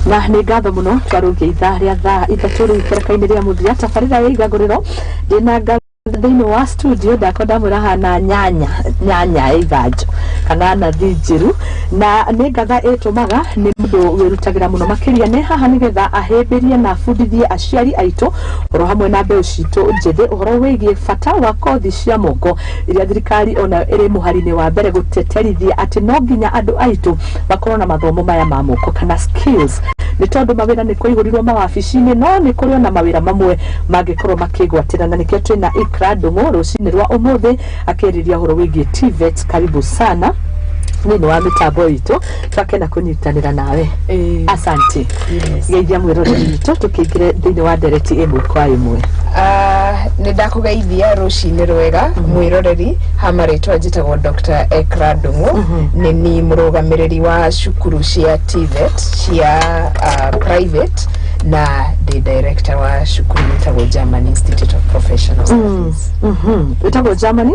Na nĩ ngatho mũno twarũngia ithaa rĩa thaa 3 rĩu ikereka-inĩ rĩa mũthia tabarĩra ya Igagũrĩro. Ndĩna thĩinĩ wa studio ndakwa ndamwĩra hana nyanya nyanya ya ithanjo kana nathi njĩru, na nĩ ngatha ĩtũmaga nĩ mũndũ wĩrutagĩra mũno makĩria nĩ haha nĩgetha ahĩmbĩrie na abundithie aciari aitũ oro hamwe na mbeũ citũ njĩthĩ ũhoro wĩgiĩ bata wa kothi cia moko iria thirikari ona ĩrĩ mũhari-inĩ wa mbere gũteterithia atĩ no nginya andũ aitũ makorwo na mathomo maya ma moko kana skills, nĩ tondũ mawĩra nĩ kũihũrirwo mawabici-inĩ, no nĩ kũrĩ ona mawĩra mamwe mangĩkorwo makĩgwatĩra. Na nĩkĩo twĩna Ikra Ndung'u rũcinĩ rwa ũmũthĩ akĩarĩria ũhoro wĩgiĩ TVET. Karibu sana thĩinĩ wa mĩtambo itũ, twakena kũnyitanĩra nawe. Asante. Geithia mwĩroreri witũ tũkĩingĩre thĩinĩ wa ndereti ĩmwe kwa ĩmwe. Ah, nĩ ndakũgeithia rũcinĩ rwega mwĩroreri. Hama rĩtwa njĩtagwo Dr. Ekra Ndung'u, nĩ ni mũrũgamĩrĩri wa cukuru cia TVET cia private na ndĩ director wa cukuru ĩtagwo German Institute of Professional Studies. Ĩtagwo Germany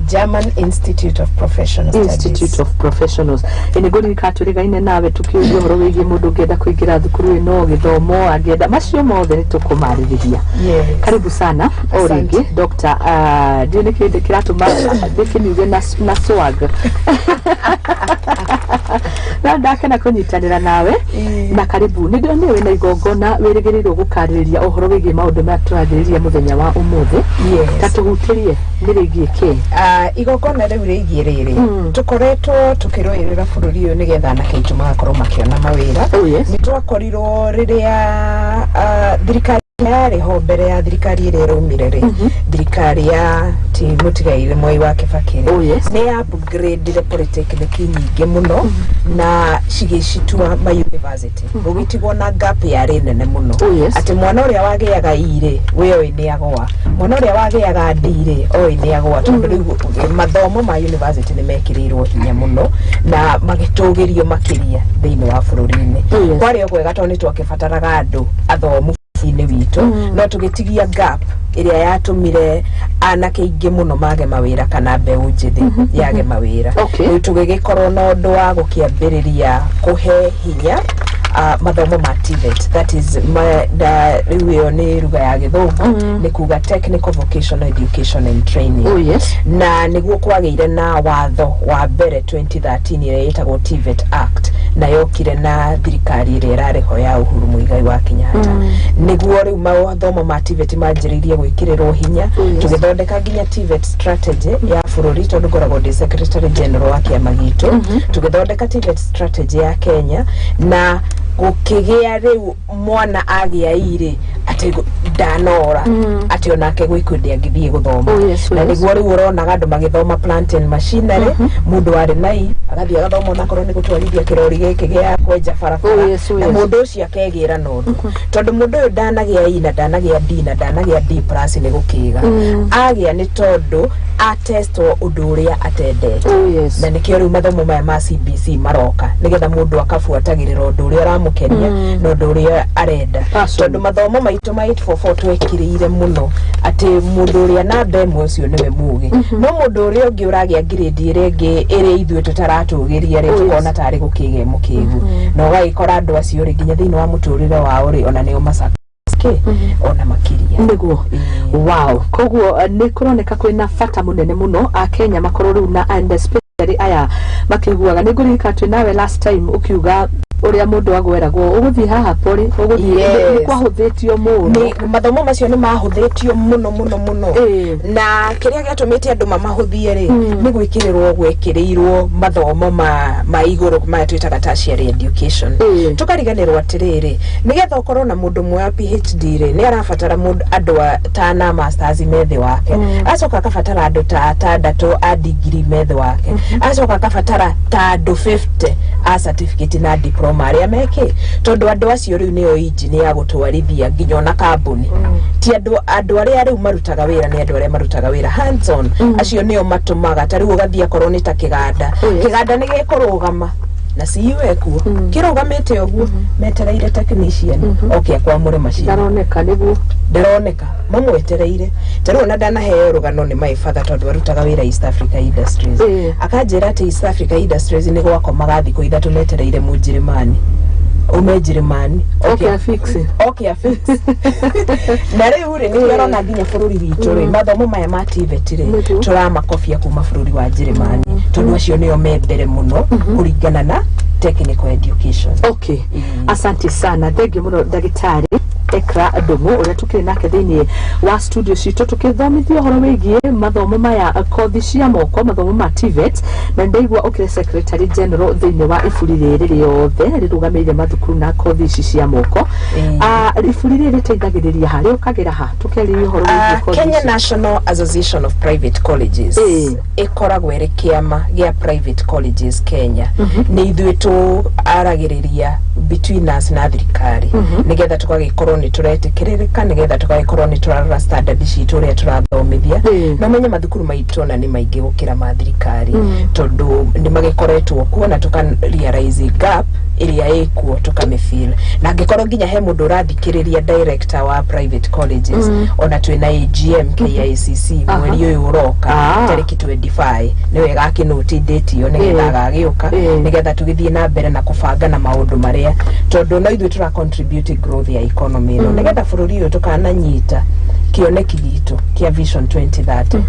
German Institute of Professional Institute Studies. of Professionals. Ĩ nĩ ngũririkana tũrĩgaine nawe tũkĩũria ũhoro wĩgiĩ mũndũ ũngĩenda kũingĩra thukuru ĩno gĩthomo angĩenda macio mothe nĩ tũkũmarĩrĩria. Karibu sana o Asante. rĩngĩ, Dr. Ndiũ nĩ kĩndũ kĩratũma ndĩkĩniuge na swag na ndakena kũnyitanĩra nawe. Na karibu, nĩ ndĩrona wĩna igongona wĩrĩgĩrĩirwo gũkarĩrĩria ũhoro wĩgiĩ maũndũ maya tũrathĩrĩria mũthenya wa ũmũthĩ. Ta tũhutĩrie nĩ rĩgiĩ kĩ? Ah, igongona rĩu rĩgiĩ rĩrĩ, tũkoretwo tũkĩrũĩrĩra bũrũri ũyũ nĩgetha anake aitũ magakorwo makĩona mawĩra. Nĩ twakorirwo rĩrĩa thirikari yarĩ ho mbere ya thirikari ĩrĩa ĩraumire rĩ, thirikari ya ti mũtigaire Mwai wa Kĩbakĩ rĩ, nĩ ya upgradire polytechnic nyingĩ mũno na cigĩcitua ma university, gũgĩtigwo na gap yarĩ nene mũno, atĩ mwana ũrĩa wagĩaga E rĩ, we oĩ nĩ agũa, mwana ũrĩa wagĩaga D rĩ, oĩ nĩ agũa, tondũ rĩu mathomo ma university nĩ mekĩrĩirwo hinya mũno na magĩtũgĩrio makĩria thĩinĩ wa bũrũri-inĩ. Kwarĩ o kwega tondũ nĩ twakĩbataraga andũ athomu bũrũri-inĩ witũ, no tũgĩtigia gap ĩrĩa yatũmire anake aingĩ mũno mage mawĩra kana mbeũ njĩthĩ yage mawĩra. Rĩu tũgĩgĩkorwo na ũndũ wa gũkĩambĩrĩria kũhe hinya mathomo ma TVET, that is na rĩu ĩyo nĩ ruga ya gĩthũngũ, nĩ kuga technical vocational education and training. Na nĩguo kwagĩire na watho wa mbere 2013 ĩrĩa ĩtagwo TVET Act, na yokire na thirikari ĩrĩa ĩrarĩ ho ya Uhuru Muigai wa Kenyatta. Nĩguo rĩu mathomo ma TVET manjĩrĩirie gwĩkĩrĩrwo hinya. Tũgĩthondeka nginya TVET strategy ya bũrũri, tondũ ngoragwo ndĩ secretary general wa kĩama gitũ. Tũgĩthondeka TVET strategy ya Kenya na gũkĩgĩa rĩu mwana agĩa irĩ atĩ ndanora atĩ onake gwĩ kũndĩ angĩthiĩ gũthoma. Na nĩguo rĩu ũronaga andũ magĩthoma plant and machinery, mũndũ warĩ na I agathiĩ agathoma onakorwo nĩ gũtwarithia kĩrori gĩkĩ gĩa kwenja barabara. Na mũndũ ũcio akegĩra na ũndũ, tondũ mũndũ ũyũ ndanagĩa I na ndanagĩa D na ndanagĩa D+ nĩ gũkĩga agĩa, nĩ tondũ atestwo ũndũ ũrĩa atendete. Na nĩkĩo rĩu mathomo maya ma CBC maroka, nĩgetha mũndũ akabuatagĩrĩra ũndũ ũrĩa ũramũkenia na ũndũ ũrĩa arenda. Passion. Tondũ mathomo maitũ ma 844 twekĩrĩire mũno atĩ mũndũ ũrĩa namba ĩmwe ũcio nĩwe mũgĩ, no mũndũ ũrĩa ũngĩ ũragĩa grade ĩrĩa ĩngĩ ĩrĩa ithuĩ tũtaratũgĩria rĩ, tũkona tarĩ gũkĩgĩa mũkĩgu, na ũgagĩkora andũ acio rĩ, nginya thĩinĩ wa mũtũrĩre wao rĩ, ona nĩo macaka ona makĩria. Nĩguo. Wow, koguo nĩ kũroneka kwĩna bata mũnene mũno akenya makorwo rĩu na and especially aya makĩiguaga. Nĩ ngũririkana twĩ nawe last time ũkiuga ũrĩa mũndũ agweragwo ũgũthiĩ haha pori ũgũthiĩ. Nĩ kwahũthĩtio mũno. Nĩ mathomo macio nĩ mahũthĩtio mũno mũno mũno. Na kĩrĩa gĩatũmĩte andũ mamahũthie rĩ, nĩ gwĩkĩrĩrwo gwekĩrĩirwo mathomo ma igũrũ maya twĩtaga tertiary education. Tũkariganĩrwo atĩrĩrĩ, nĩgetha ũkorwo na mũndũ ũmwe wa PhD rĩ, nĩ arabatara mũndũ andũ ta na masters me thĩ wake, acoka akabatara andũ ta atandatũ a degree me thĩ wake, acoka akabatara ta andũ 50 a certificate na diploma arĩa mekĩ, tondũ andũ acio rĩu nĩo injini ya gũtwarithia nginya ona kambuni. Ti andũ arĩa rĩu marutaga wĩra, nĩ andũ arĩa marutaga wĩra hands on, acio nĩo matũmaga. Ta rĩu ũgathiĩ akorwo nĩ ta kĩganda, kĩganda nĩ gĩkũrũgama na CEO ekuo, kĩrũgamĩte ũguo metereire technician oke akwamũre macini. Ndaroneka nĩguo. Ndaroneka, mamwetereire. Ta rĩu ona ndanaheo rũgano nĩ my father, tondũ arutaga wĩra East Africa Industries, akanjĩra atĩ East Africa Industries nĩ gwakomaga thikũ 3 metereire Mũnjĩrĩmani. Ume Njĩrĩmani. Okay, afix. Okay, afix. Na rĩu rĩ, nĩ ũrona nginya bũrũri witũ rĩ, mathomo maya ma TVET rĩ, tũramakobia kuma bũrũri wa Njĩrĩmani, tondũ acio nĩo me mbere mũno kũringana na technical education. Okay, asante sana, thengiũ mũno ndagĩtarĩ Ekra Ndung'u ũrĩa tũkĩrĩ nake thĩinĩ wa studio citũ tũkĩthomithio ũhoro wĩgiĩ mathomo maya, kothi cia moko, mathomo ma TVET. Na ndaigua ũkĩrĩ secretary general thĩinĩ wa iburi rĩrĩ rĩothe rĩrũgamĩrĩire mathukuru na kothi ici cia moko. Iburi rĩrĩ rĩteithagĩrĩria ha, rĩũkagĩra ha? Tũkĩarĩria ũhoro wĩgiĩ kothi Kenya ici. National Association of Private Colleges ĩkoragwo ĩrĩ kĩama gĩa private colleges Kenya. Nĩ ithuĩ tũaragĩrĩria between us na thirikari, nĩgetha tũgagĩkorwo nĩ tũretĩkĩrĩrĩka, nĩgetha tũgagĩkorwo nĩ tũrarora standard citũ ũrĩa tũrathomithia. No menye mathukuru maitũ ona nĩ maingĩ gũkĩra ma thirikari, tondũ nĩ magĩkoretwo kuo na tũka realize gap ĩrĩa ĩkuo, tũkamĩfill. Na angĩkorwo nginya he mũndũ ũrathikĩrĩria, director wa private colleges, ona twĩna AGM KICC mweri ũyũ ũroka, tarĩki 25. Nĩ wega akĩnũti date ĩyo, nĩgetha agagĩũka, nĩgetha tũgĩthiĩ na mbere na kũbanga na maũndũ marĩa, tondũ no ithuĩ tũra contribute growth ya economy ĩno, nĩgetha bũrũri ũyũ tũkananyita kĩoneki gitũ kĩa Vision 2030.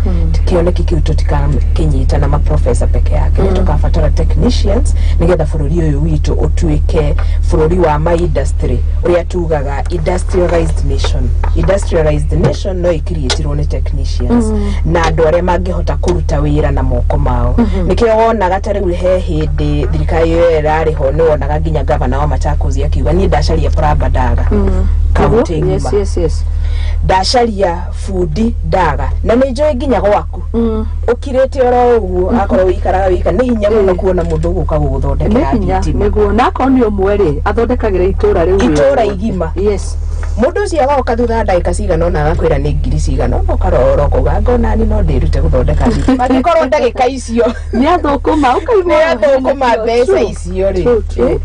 Kĩoneki kĩu tũtikakĩnyita na maprofesa peke yake, nĩ tũkabatara technicians, nĩgetha bũrũri ũyũ witũ ũtuĩke bũrũri wa ma industry, ũrĩa tugaga industrialized nation. Industrialized nation no ĩkiriĩtirwo nĩ technicians na andũ arĩa mangĩhota kũruta wĩra na moko mao. Nĩkĩo wonaga ta rĩu he hĩndĩ thirikari ĩyo ĩrarĩ ho, nĩ wonaga nginya gavana wa Machakos akiuga, "Niĩ ndacaria plumber ndaga kaunti ng'ima, ndacaria bundi ndaga." Na nĩ njũĩ nginya gwaku ũkirĩte oro ũguo, akorwo wĩikaraga wika, nĩ hinya mũno kuona mũndũ ũgũka Nĩ gũgũthondekera hinya. thitima. Nĩguo, na akorwo nĩ ũmwe rĩ, athondekagĩra itũra rĩu Itũra rĩothe. Igima. Mũndũ ũcio agoka thutha wa ndagĩka cigana ũna, agakwĩra nĩ ngiri cigana ũna. Ũkarora ũkauga, "Ngona ni no ndĩrute gũthondeka thitima angĩkorwo ndagĩka icio Nĩ athũkũma ũkaigua. Nĩ athũkũma mbeca icio rĩ." True, true.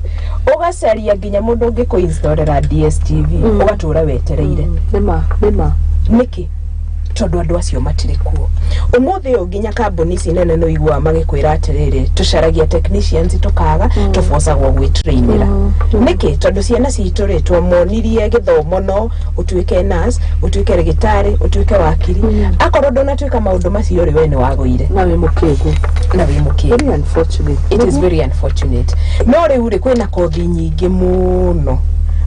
Ũgacaria nginya mũndũ ũngĩ kũ-installera DSTV, ũgatũra wetereire. Nĩma, nĩma. Nĩkĩ? Tondũ andũ acio matirĩ kuo. Ũmũthĩ ũyũ nginya kambuni ici nene nĩ ũiguaga magĩkwĩra atĩrĩrĩ, "Tũcaragia technicians tũkaga, tũbocagwo gwĩtrainĩra." Nĩkĩ? Tondũ ciana citũ rĩ, twamonirie gĩthomo no ũtuĩke nurse, ũtuĩke rĩgĩtarĩ, ũtuĩke wakiri. Akorwo ndũnatuĩka maũndũ macio rĩ, we nĩ wagũire. Na wĩ mũkĩgu. Na wĩ mũkĩgu. Very unfortunate. It is very unfortunate. No rĩu rĩ, kwĩna kothi nyingĩ mũno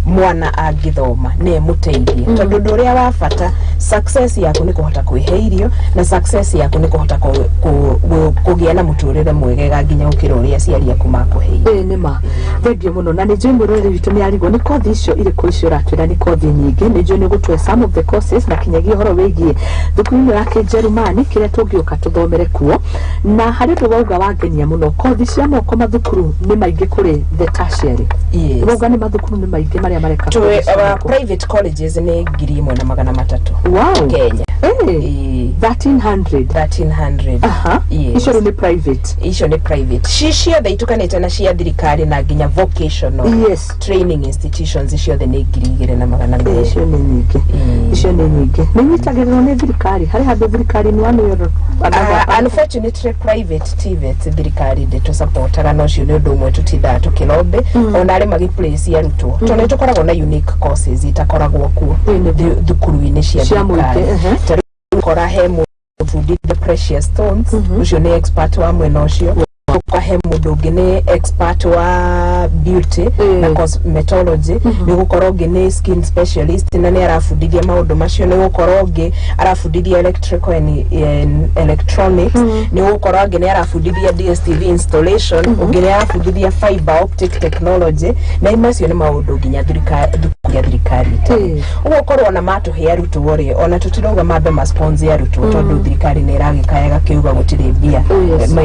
mwana angĩthoma na ĩmũteithie, tondũ ũndũ ũrĩa wa bata, success yaku nĩ kũhota kwĩhe irio, na success yaku nĩ kũhota kũgĩa na mũtũrĩre mwegega nginya gũkĩra ũrĩa aciari aku makũheire. Ĩĩ, nĩma, thengiũ mũno. Na nĩ njũĩ mwĩroreri witũ nĩ arigwo nĩ kothi icio irĩkũ icio ũratwĩra. Nĩ kothi nyingĩ, nĩ njũĩ nĩ ũgũtwe some of the courses, na kinyagia ũhoro wĩgiĩ thukuru ĩno ya Kĩnjerumani kĩrĩa tũngĩũka tũthomere kuo. Na harĩ ũndũ wauga wangenia mũno, kothi cia moko mathukuru nĩ maingĩ kũrĩ the tertiary. Yes. Wauga nĩ mathukuru nĩ maingĩ marĩa mareka Tũĩ, kothi cia moko. Private colleges nĩ 1300 Kenya. Ĩĩ. 1300? 1300. Yes. Icio rĩu nĩ private? Icio nĩ private, ci ciothe itukanĩte na cia thirikari na nginya vocational training institutions, ciothe nĩ 2200. Icio nĩ nyingĩ. Icio nĩ nyingĩ. Nĩ inyitagĩrĩrwo nĩ thirikari? Harĩ handũ thirikari nĩ one way or another? Unfortunately, private TVET thirikari ndĩtũsupportaga, na ũcio nĩ ũndũ ũmwe tũtindaga tũkĩlobby ona arĩ magĩplace arutwo, tondũ nĩ tũkoragwo na unique courses itakoragwo kuo thukuru-inĩ cia Cia mũingĩ, thirikari. Ta rĩu ũkora he mũndũ ũbundithia precious stones, ũcio nĩ expert wa mwena ũcio. Ũkora he mũndũ ũngĩ nĩ expert wa beauty na cosmetology. Nĩ gũkorwo ũngĩ nĩ skin specialist na nĩ arabundithia maũndũ macio. Nĩ gũkorwo ũngĩ arabundithia electrical and electronics. Nĩ gũkorwo angĩ nĩ arabundithia DSTV installation, ũngĩ nĩ arabundithia fiber optic technology, na macio nĩ maũndũ nginya thukuru ya thirikari ĩtarĩ. Ũguo korwo ona matũhe arutwo rĩ, ona tũtirauga mambe masponsor arutwo, tondũ thirikari nĩ ĩragĩkayaga kĩuga gũtirĩ mbia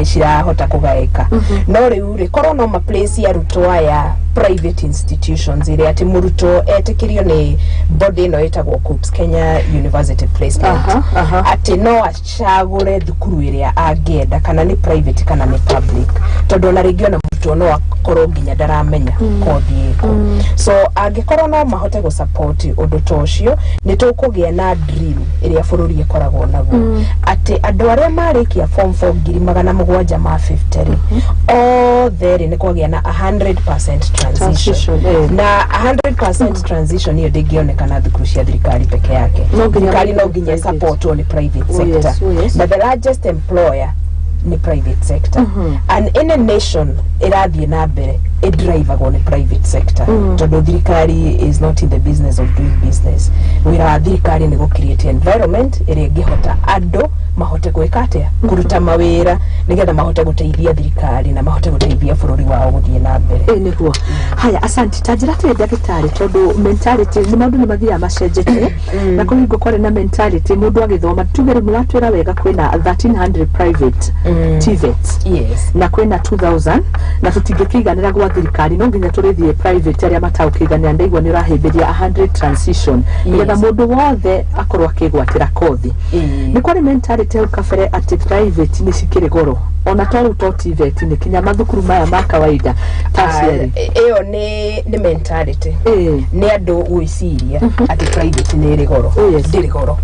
cirahota kũgaĩka. No rĩu rĩ, korwo no maplace arutwo aya private institutions ĩrĩa atĩ mũrutwo etĩkĩrio nĩ body ĩno ĩtagwo KUCCPS, Kenya University Placement, Aha, aha. atĩ no acagũre thukuru ĩrĩa angĩenda, kana nĩ private kana nĩ public, tondũ ona rĩngĩ ona mũrutwo no akorwo nginya ndaramenya kothi ĩkũ. So angĩkorwo no mahote gũ support ũndũ ta ũcio, nĩ tũkũgĩa na dream ĩrĩa bũrũri ĩkoragwo naguo, atĩ andũ arĩa marĩkia form 4 750 rĩ, othe rĩ, nĩ kwagĩa na 100% transition. Transition, eh. Na 100% transition ĩyo ndĩngĩonekana thukuru cia thirikari peke yake. No nginya Thirikari no nginya private. supportwo nĩ private Oh, sector. yes, oh, yes. Na the largest employer nĩ private sector, and any nation ĩrathiĩ na mbere ĩdrivagwo nĩ private sector, tondũ thirikari is not in the business of doing business. Wĩra wa thirikari nĩ gũ create environment ĩrĩa ĩngĩhota andũ mahote gwĩka atĩa, kũruta mawĩra nĩgetha mahote gũteithia thirikari na mahote gũteithia bũrũri wao gũthiĩ na mbere. Ĩ nĩguo. Haya, asanti. Ta njĩra atĩrĩ, ndagĩtarĩ, tondũ mentality nĩ maũndũ nĩ mathiaga macenjetie, na kũringwo kwarĩ na mentality mũndũ agĩthoma, tuge rĩu nĩ watwĩra wega kwĩna 1300 private TVETs na kwĩna 2000, na tũtingĩkĩiganĩra gwa thirikari, no nginya tũrĩthiĩ private arĩa mataũkĩiganĩra. Ndaigua nĩ ũrahĩmbĩria 100 transition nĩgetha mũndũ wothe akorwo akĩgwatĩra kothi. Nĩ kwarĩ mentality hau kabere atĩ private nĩ cikĩrĩ goro, ona to rĩu to TVET, nĩ kinya mathukuru maya ma kawaida tertiary. Ĩyo nĩ mentality, nĩ andũ gwĩciria atĩ private nĩ ĩrĩ goro. Oh, yes. Ndĩrĩ goro.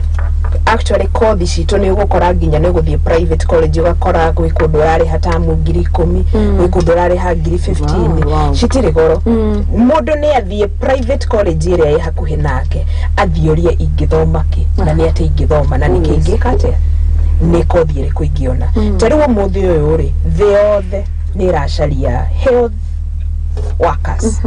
Actually, kothi citũ nĩ ũgũkora nginya nĩ ũgũthiĩ private college ũgakora gwĩ kũndũ ũrarĩha tamu 10,000, gwĩ kũndũ ũrarĩha 15,000. Citirĩ goro. Mũndũ nĩ athiĩ private college ĩrĩa ĩ hakuhĩ nake, athiĩ orie ingĩthoma kĩ, na nĩ atĩ ingĩthoma na nĩkĩ, ingĩka atĩa, nĩ kothi ĩrĩkũ ingĩona. Ta rĩu ũmũthĩ ũyũ rĩ, thĩ yothe nĩ ĩracaria health workers,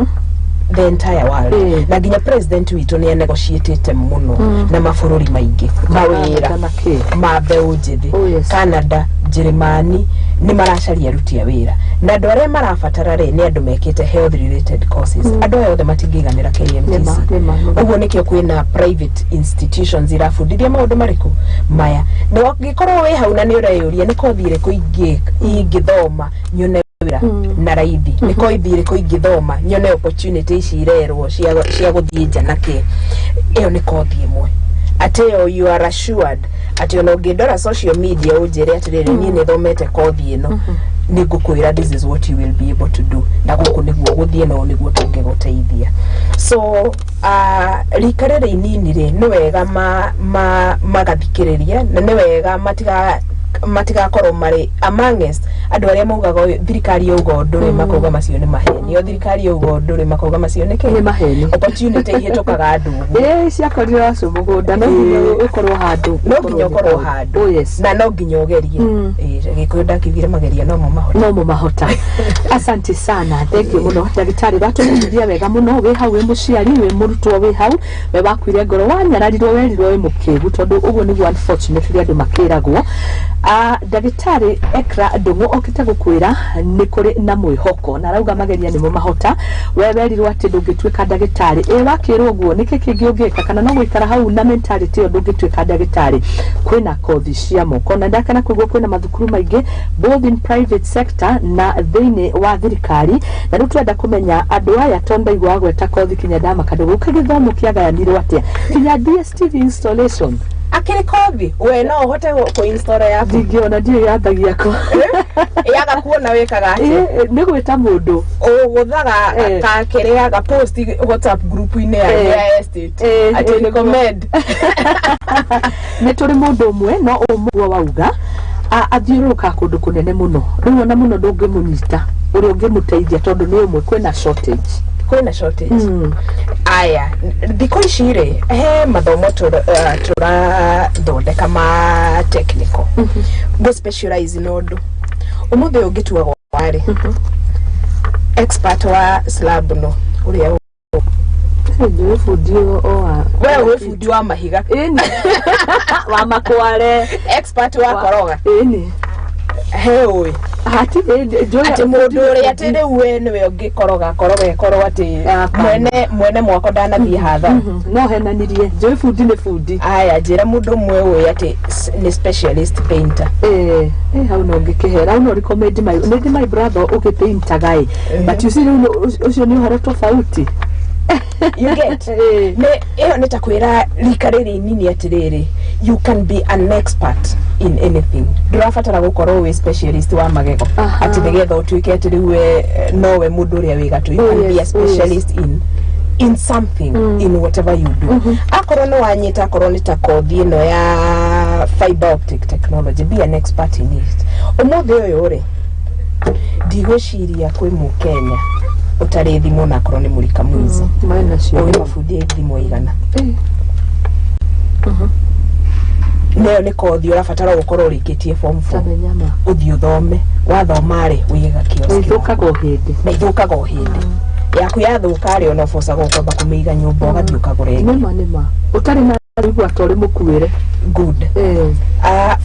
the entire world, na nginya president witũ nĩ anegotiatĩte mũno na mabũrũri maingĩ mawĩra Na kĩ? Ma mbeũ njĩthĩ. Oh, yes. Canada, Njĩrĩmani nĩ maracaria aruti a wĩra, na andũ arĩa marabatara rĩ nĩ andũ mekĩte health related courses. Andũ aya othe matingĩiganĩra KMTC. Nĩma, nĩma, nĩma. Ũguo nĩkĩo kwĩna private institutions irabundithia maũndũ marĩkũ maya. Na ũngĩkorwo wĩ hau na nĩ ũreyũria nĩ kothi ĩrĩkũ ingĩthoma nyone wĩra na raithi, nĩ kothi ĩrĩkũ ingĩthoma nyone opportunity ici irerwo cia gũthiĩ nja na kĩ, ĩyo nĩ kothi ĩmwe atĩ ĩyo you are assured atĩ ona ũngĩndora social media ũnjĩre atĩrĩrĩ, niĩ nĩ thomete kothi ĩno, nĩ ngũkwĩra this is what you will be able to do, na gũkũ nĩguo gũthiĩ, no nĩguo tũngĩgũteithia. So rika rĩrĩ inini rĩ, nĩ wega magathikĩrĩria, na nĩ wega matigakorwo marĩ amongst andũ arĩa maugaga ũyũ, thirikari yauga ũndũ rĩ, makauga macio nĩ maheni, o thirikari yauga ũndũ rĩ, makauga macio nĩ kĩ? Nĩ maheni. Opportunity ihĩtũkaga andũ ũguo. Ĩ ciakorire acio mũgũnda, no nginya ũkorwo handũ. No nginya ũkorwo handũ. Oh, yes. Na no nginya ũgerie. Ĩ, Gĩkũyũ ndakiugire mageria no mo mahota. No mo mahota. Asante sana, thank you muno, ndagĩtarĩ. Watũmenyithia wega mũno. Wĩ hau wĩ mũciari, wĩ mũrutwo, wĩ hau we wakuire ngoro, wanyararirwo, werirwo wĩ mũkĩgu, tondũ ũguo nĩguo unfortunately andũ makĩragwo. Ndagĩtarĩ Ekra Ndũng'ũ okĩte gũkwĩra nĩ kũrĩ na mwĩhoko, na arauga mageria nĩmo mahota. We werirwo atĩ ndũngĩtuĩka ndagĩtarĩ, ĩ wakĩrwo ũguo nĩkĩ kĩngĩ ũngĩka? Kana no gũikara hau na mentality ĩyo ndũngĩtuĩka ndagĩtarĩ? Kwĩna kothi cia moko, na ndakena kũigua kwĩna mathukuru maingĩ both in private sector na thĩinĩ wa thirikari. Na rĩu twenda kũmenya andũ aya, tondũ ndaigua gweta kothi kinya ndamaka ndũgũka gĩthomo kĩagayanirwo atĩa kinya DSTV installation. Akĩrĩ kothi we no ũhote kũ-install yaku? Ndingĩona, ndiũĩ yambagia kũ. Yaga kuona wĩkaga atĩa? Nĩ gwĩta mũndũ. Ũgũthaga kakĩrĩa ga post WhatsApp group-inĩ ya ya estate atĩ recommend. Nĩ tũrĩ mũndũ ũmwe no ũmũguo wauga athiũrũrũkaga kũndũ kũnene mũno, rĩu ona mũno ndũngĩmũnyita ũrĩa ũngĩmũteithia tondũ nĩ ũmwe, kwĩna shortage. Kwĩna shortage. Aya, thikũ ici rĩ, he mathomo tũrathondeka ma technical ngũ specialize na ũndũ. Ũmũthĩ ũngĩtua warĩ expert wa slab, no ũrĩa Nĩ bundi o wa we wĩ bundi wa mahiga. Ĩni, wa makware. Expert wa koroga. Ĩni. He ũĩ hatirĩ njũĩ atĩ mũndũ ũrĩa atĩ rĩu we nĩwe ũngĩkoroga koroga ĩkorwo atĩ Hapana. mwene mwako ndanathiĩ hathara. No henanirie, njũĩ bundi nĩ bundi. Aya, njĩra mũndũ ũmwe ũĩ atĩ nĩ specialist painter. Hau no ngĩkĩhera, hau no recommend my nĩ my brother ũgĩpaintaga ĩ, but you see rĩu ũcio nĩ ũhoro tofauti. You get? Nĩ ĩyo nĩ ta kwĩra rika rĩrĩ inini atĩrĩrĩ, you can be an expert in anything. Ndũrabatara gũkorwo wĩ specialist wa magego atĩ nĩgetha ũtuĩke atĩ rĩu we nowe mũndũ ũrĩa wĩ gatũ. You can be a specialist in something, in whatever you do. Akorwo nĩ wanyita, akorwo nĩ ta kothi ĩno ya fiber optic technology, be an expert in it. Ũmũthĩ ũyũ rĩ, ndigwĩciria kwĩ mũkenya Ũtarĩ thimũ na akorwo nĩ mũrika mwizi. Maĩ nacio. Ũĩ mabundi thimũ igana? Nayo nĩ kothi ũrabatara gũkorwo ũrĩkĩtie form 4. Tamenya ma. Ũthiĩ ũthome, wathoma rĩ, wĩige gakioski. Ĩthũkaga o hĩndĩ. Na ithũkaga o hĩndĩ. Yaku yathũka rĩ, ona ũbocaga ũkwamba kũmĩiga nyũmba, ũgathiĩ ũkagũra ĩngĩ. Nĩma ũtarĩ na igua ta ũrĩ mũkuĩre. Good.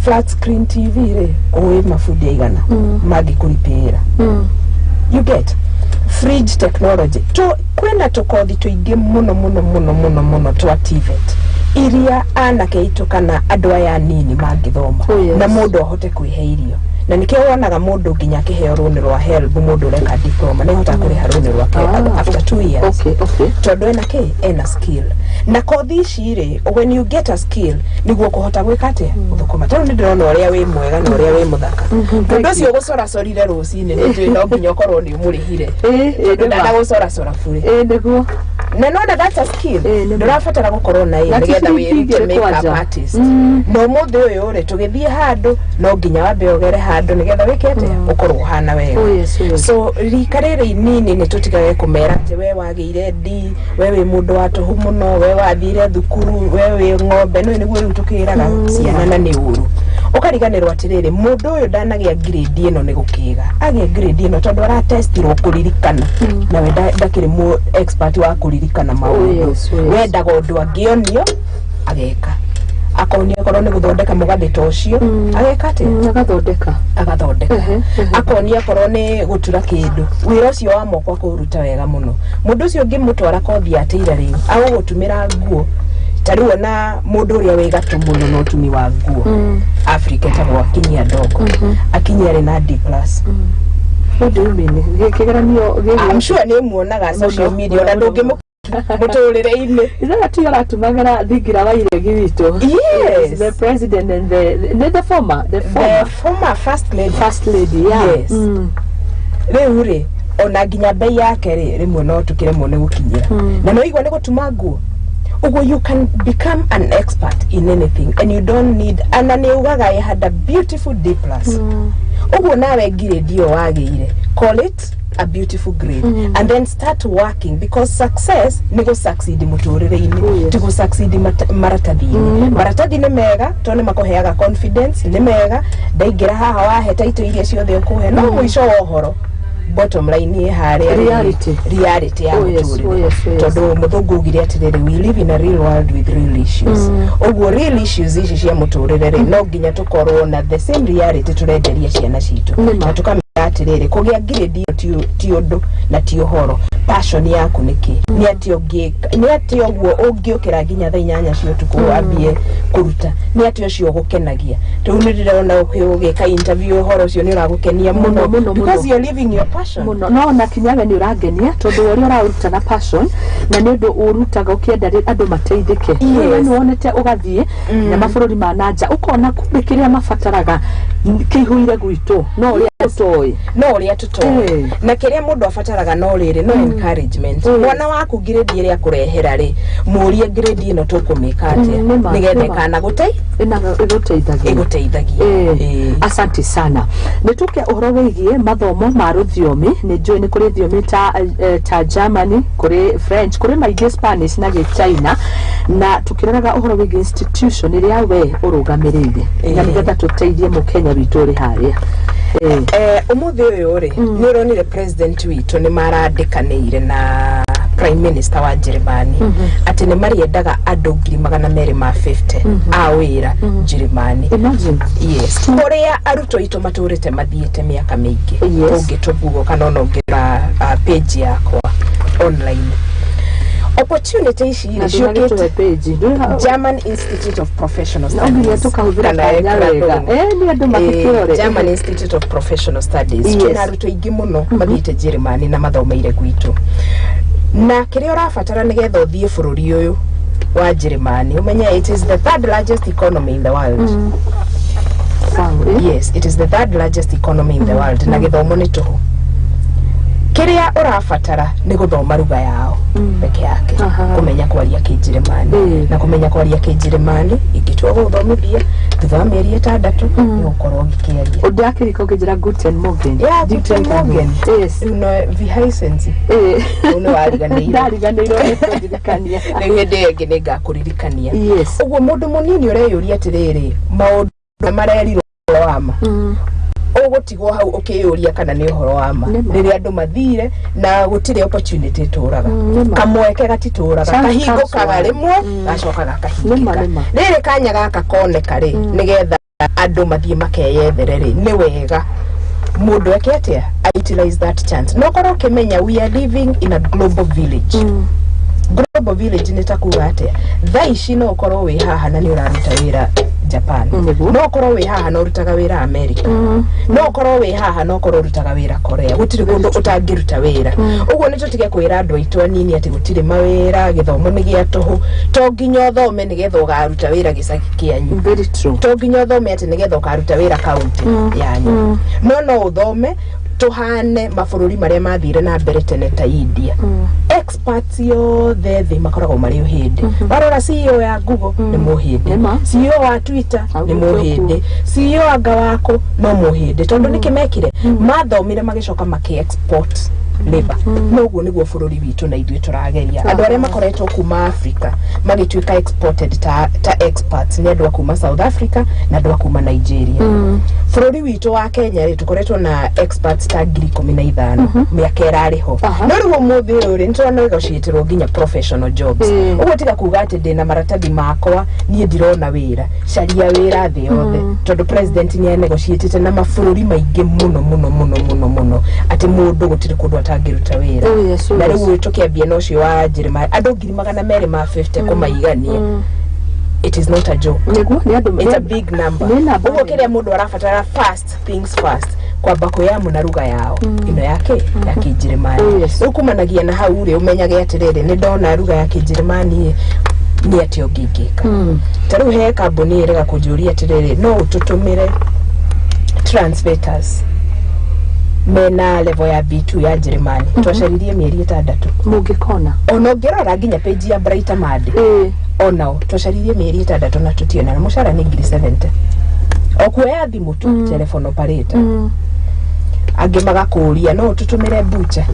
Flat screen TV rĩ, ũĩ mabundi aigana mangĩkũripĩra? You get fridge technology to kwĩna tũkothi tũingĩ mũno mũno mũno mũno mũno twa TVET iria anake aitũ kana andũ aya anini mangĩthoma. Oh, yes. Na mũndũ ahote kwĩhe irio, na nĩkĩo wonaga mũndũ nginya akĩheo rũni rwa HELB. Mũndũ ũreka diploma nĩ ahotaga kũrĩha rũni rwake after 2 years, tondũ ena kĩ? Ena skill. Na kothi ici rĩ, when you get a skill, nĩguo kũhota gwĩka atĩa? Gũthũkũma. Tarĩu nĩ ndĩrona ũrĩa wĩ mwega na ũrĩa wĩ mũthaka. Mũndũ ũcio ũgũcoracorire rũcinĩ, nĩ njũĩ no nginya ũkorwo nĩ ũmũrĩhire, tondũ Nĩma. ndanagũcoracora burĩ. Ĩ nĩguo. Na nona that's a skill. Nĩma. Ndũrabatara gũkorwo na ĩ Na ti nĩgetha ciringi wĩrute igĩrĩ makeup kwanja. artist. Na ũmũthĩ ũyũ rĩ, tũgĩthiĩ handũ, no nginya wambe ũgere handũ nĩgetha wĩke atĩa? Ũkorwo ũhana wega. Oh, yes. So rika rĩrĩ inini, nĩ tũtigage kũmera atĩ we wagĩire D, we wĩ mũndũ wa tũhũ mũno, we wathire thukuru, we wĩ ng'ombe. No nĩguo rĩu tũkĩraga ciana, na nĩ ũru. Ũkariganĩrwo atĩrĩrĩ, mũndũ ũyũ ndanagĩa grade ĩno nĩ gũkĩga, agĩa grade ĩno tondũ aratestirwo kũririkana, nawe ndakĩrĩ mũ expert wa kũririkana maũndũ. Oh, yes. Wendaga ũndũ angĩonio ageka, akonio akorwo nĩ gũthondeka mũgathĩ ta ũcio, ageka atĩa? Agathondeka. Agathondeka. Ehe. Akonia akorwo nĩ gũtura kĩndũ, wĩra ũcio wa moko akũruta wega mũno. Mũndũ ũcio ũngĩmũtwara kothi ya tailoring, agũgũtumĩra nguo. Ta rĩu ona mũndũ ũrĩa wĩ gatũ mũno na ũtumi wa nguo Africa etagwo Akinyia Ndogo. Akinyia arĩ na D+. What do you mean? Kĩgeranio I'm sure nĩ ũmuonaga social media, ona mũno. ndũngĩmũ mũtũrĩre-inĩ. Ithaga tu aratumagĩra thingira wa iregi witũ. Yes. The president and the former the the former former first lady. First lady, yeah. Yes. Rĩu rĩ, ona nginya bei yake rĩ, rĩmwe no tũkĩremwo nĩ gũkinyĩra, na no igua nĩ gũtuma nguo. Ũguo you can become an expert in anything and you don't need, ana nĩ ugaga I had a beautiful D+. Ũguo nawe grade ĩyo wagĩire, call it a beautiful grade and then start working, because success nĩ gũ succeed mũtũrĩre-inĩ, ti gũ succeed maratathi-inĩ. Maratathi nĩ mega tondũ nĩ makũheaga confidence, nĩ mega ndaingĩra haha wahe taito iria ciothe ũkũhe, no mũico wa ũhoro, bottom line ĩ harĩa rĩ, Reality. Reality ya mũtũrĩre. Oh, yes. Tondũ mũthũngũ augire atĩrĩrĩ, "We live in a real world with real issues." Ũguo real issues ici cia mũtũrĩre rĩ, no nginya tũkorwo na the same reality tũrenderia ciana citũ. Nĩma. Na tũkamera atĩrĩrĩ, kũgĩa grade ĩyo ti ũndũ na ti ũhoro. Passion yaku nĩ kĩ? Nĩ atĩ ũngĩka? Nĩ atĩ ũguo ũngĩũkĩra nginya thaa 8 cia ũtukũ wambie kũruta? Nĩ atĩ ũcio ũgũkenagia? Rĩu nĩ ndĩrona ũgĩka interview, ũhoro ũcio nĩ ũragũkenia Mũno, mũno, mũno, because mũno. you're living your passion. Mũno. No ona kinya we nĩ ũrangenia tondũ ũrĩa ũraũruta na passion, na nĩ ũndũ ũrutaga ũkĩenda andũ mateithĩke. We nĩ wonete ũgathiĩ na mabũrũri ma nanja, ũkona kumbe kĩrĩa mabataraga kĩihũire gwitũ, no ũrĩa tũtoĩ. No ũrĩa tũtoĩ. Na kĩrĩa mũndũ abataraga no rĩrĩ, no encouragement. Mwana waku grade ĩrĩa akũrehera rĩ, mũrie, "Grade ĩno tũkũmĩka atĩa?" Nĩma, Nĩgetha nĩma. ĩkana gũtei Ĩgũteithagia. Ĩgũteithagia. Asante sana. Nĩ tũke ũhoro wĩgiĩ mathomo ma rũthiomi. Nĩ njũĩ nĩ kũrĩ thiomi ta Germany, kũrĩ French, kũrĩ maingĩ, Spanish na gĩchina, na tũkĩroraga ũhoro wĩgiĩ institution ĩrĩa we ũrũgamĩrĩire, na nĩgetha tũteithie mũkenya witũ ũrĩ harĩa. Ũmũthĩ ũyũ rĩ, nĩ ũronire president witũ nĩ marandĩkanĩire na prime minister wa Njĩrĩmani atĩ nĩ marĩendaga andũ 250,000 a wĩra Njĩrĩmani. Imagine. Yes, kũrĩa arutwo aitũ matũrĩte mathiĩte mĩaka mĩingĩ. Ũngĩtũguo kana ona ũngĩra page yakwa online, opportunity ici Na rĩ ndũnagĩtũhe ciũkĩte page. German Institute of Professional No nginya Studies. tũkahũthĩra Kana kanya wega. Ekrathon. Nĩ andũ makĩkĩore. German Institute of Professional Studies. Twĩna arutwo aingĩ mũno mathiĩte Njĩrĩmani na mathomeire gwitũ, na kĩrĩa ũrabatara nĩgetha ũthiĩ bũrũri ũyũ wa Njĩrĩmani, ũmenye it is the third largest economy in the world. Wow. Yes, it is the third largest economy in the world, na gĩthomo nĩ tũhũ. Kiria urabatara ni guthoma ruga yao peke yake, kumenya kwaria Kijerumani na kumenya kwaria Kijerumani ingitua guthomithia thutha wa mieri 6 ni gukorwo ngikiaria. Undakirika ukijira Guten Morgen. Yeah, Guten Morgen. Yes. Uno wie heißen Sie? Uno wariganĩirwo. Ndariganĩirwo nĩ kũndirikania. Rĩu hĩndĩ ĩngĩ nĩ ngakũririkania. Yes. Ũguo mũndũ mũnini ũreyũria atĩrĩrĩ, maũndũ marerirwo wa ma ũgũtigwo hau ũkĩyũria kana nĩ ũhoro wa ma rĩrĩa andũ mathire na gũtirĩ opportunity tũraga, kamweke gatitũraga, kahingũkaga rĩmwe gacoka gakahingĩka. Rĩrĩ kanya gaka koneka rĩ, nĩgetha andũ mathiĩ makeyethere rĩ, nĩ wega mũndũ eke atĩa, utilize that chance. No korwo ũkĩmenya we are living in a global village. Global village nĩ ta kuga atĩa, thaa ici no ũkorwo wĩ haha na nĩ ũraruta wĩra Japan, no ũkorwo wĩ haha na ũrutaga wĩra America, no ũkorwo wĩ haha na ũkorwo ũrutaga wĩra Korea. Gũtirĩ kũndũ ũtangĩruta wĩra. Ũguo nĩ tũtige kwĩra andũ aitũ anini atĩ gũtirĩ mawĩra, gĩthomo nĩ gĩa tũhũ. To nginya ũthome nĩgetha ũgaruta wĩra gĩcagi kĩanyu. Very true. To nginya ũthome atĩ nĩgetha ũkaruta wĩra kaunti yanyu. No no ũthome tuhane mabũrũri marĩa mathire na mbere tene ta India. Experts yothe thĩ makoragwo marĩ ũhĩndĩ. Warora CEO ya Google nĩ mũhĩndĩ, CEO wa Twitter nĩ mũhĩndĩ, CEO anga wako no mũhĩndĩ. Tondũ nĩkĩ mekire? Mathomire magĩcoka makĩ export labor. Noguo nĩguo bũrũri witũ na ithuĩ tũrageria. Andũ arĩa makoretwo kuma Africa magĩtuĩka exported ta experts nĩ andũ a kuma South Africa na andũ a kuma Nigeria. Bũrũri witũ wa Kenya rĩ, tũkoretwo na experts ta 15,000 mĩaka ĩrarĩ ho. No rĩu ũmũthĩ ũyũ rĩ, nĩtũrona negotiatirwo nginya professional jobs. Ũguo tiga kuga atĩ ndĩna maratathi makwa niĩ ndirona wĩra, caria wĩra thĩ yothe, tondũ president nĩ anegotiatĩte na mabũrũri maingĩ mũno mũno mũno mũno mũno atĩ mũndũ gũtirĩ kũndũ atangĩruta wĩra. Na rĩu tũkĩambia na ũcio wa Jeremiah, andũ 250,000 kũmaigania. It is not a joke. It's a big number. Ũguo kĩrĩa mũndũ arabatara, first things first, kwamba kwĩyamu na ruga yao ĩno yake ya Kĩnjĩrĩmani. Rĩu kumanagia na hau rĩ, ũmenyage atĩrĩrĩ, nĩ ndona ruga ya Kĩnjĩrĩmani nĩ atĩa ũngĩngĩka. Ta rĩu he kambuni ĩrega kũnjũria atĩrĩrĩ, no ũtũtũmĩre translators mena level ya B2 ya Jeremani. Twacaririe mĩeri 6 mũngĩkona. Ona ũngĩrora nginya page ya Brighter Monday, onao twacaririe mĩeri 6 na tũtiona, na mũcara nĩ 70,000. O kuoya thimũ tu, telephone operator. Angĩ magakũria no ũtũtũmĩre bucha,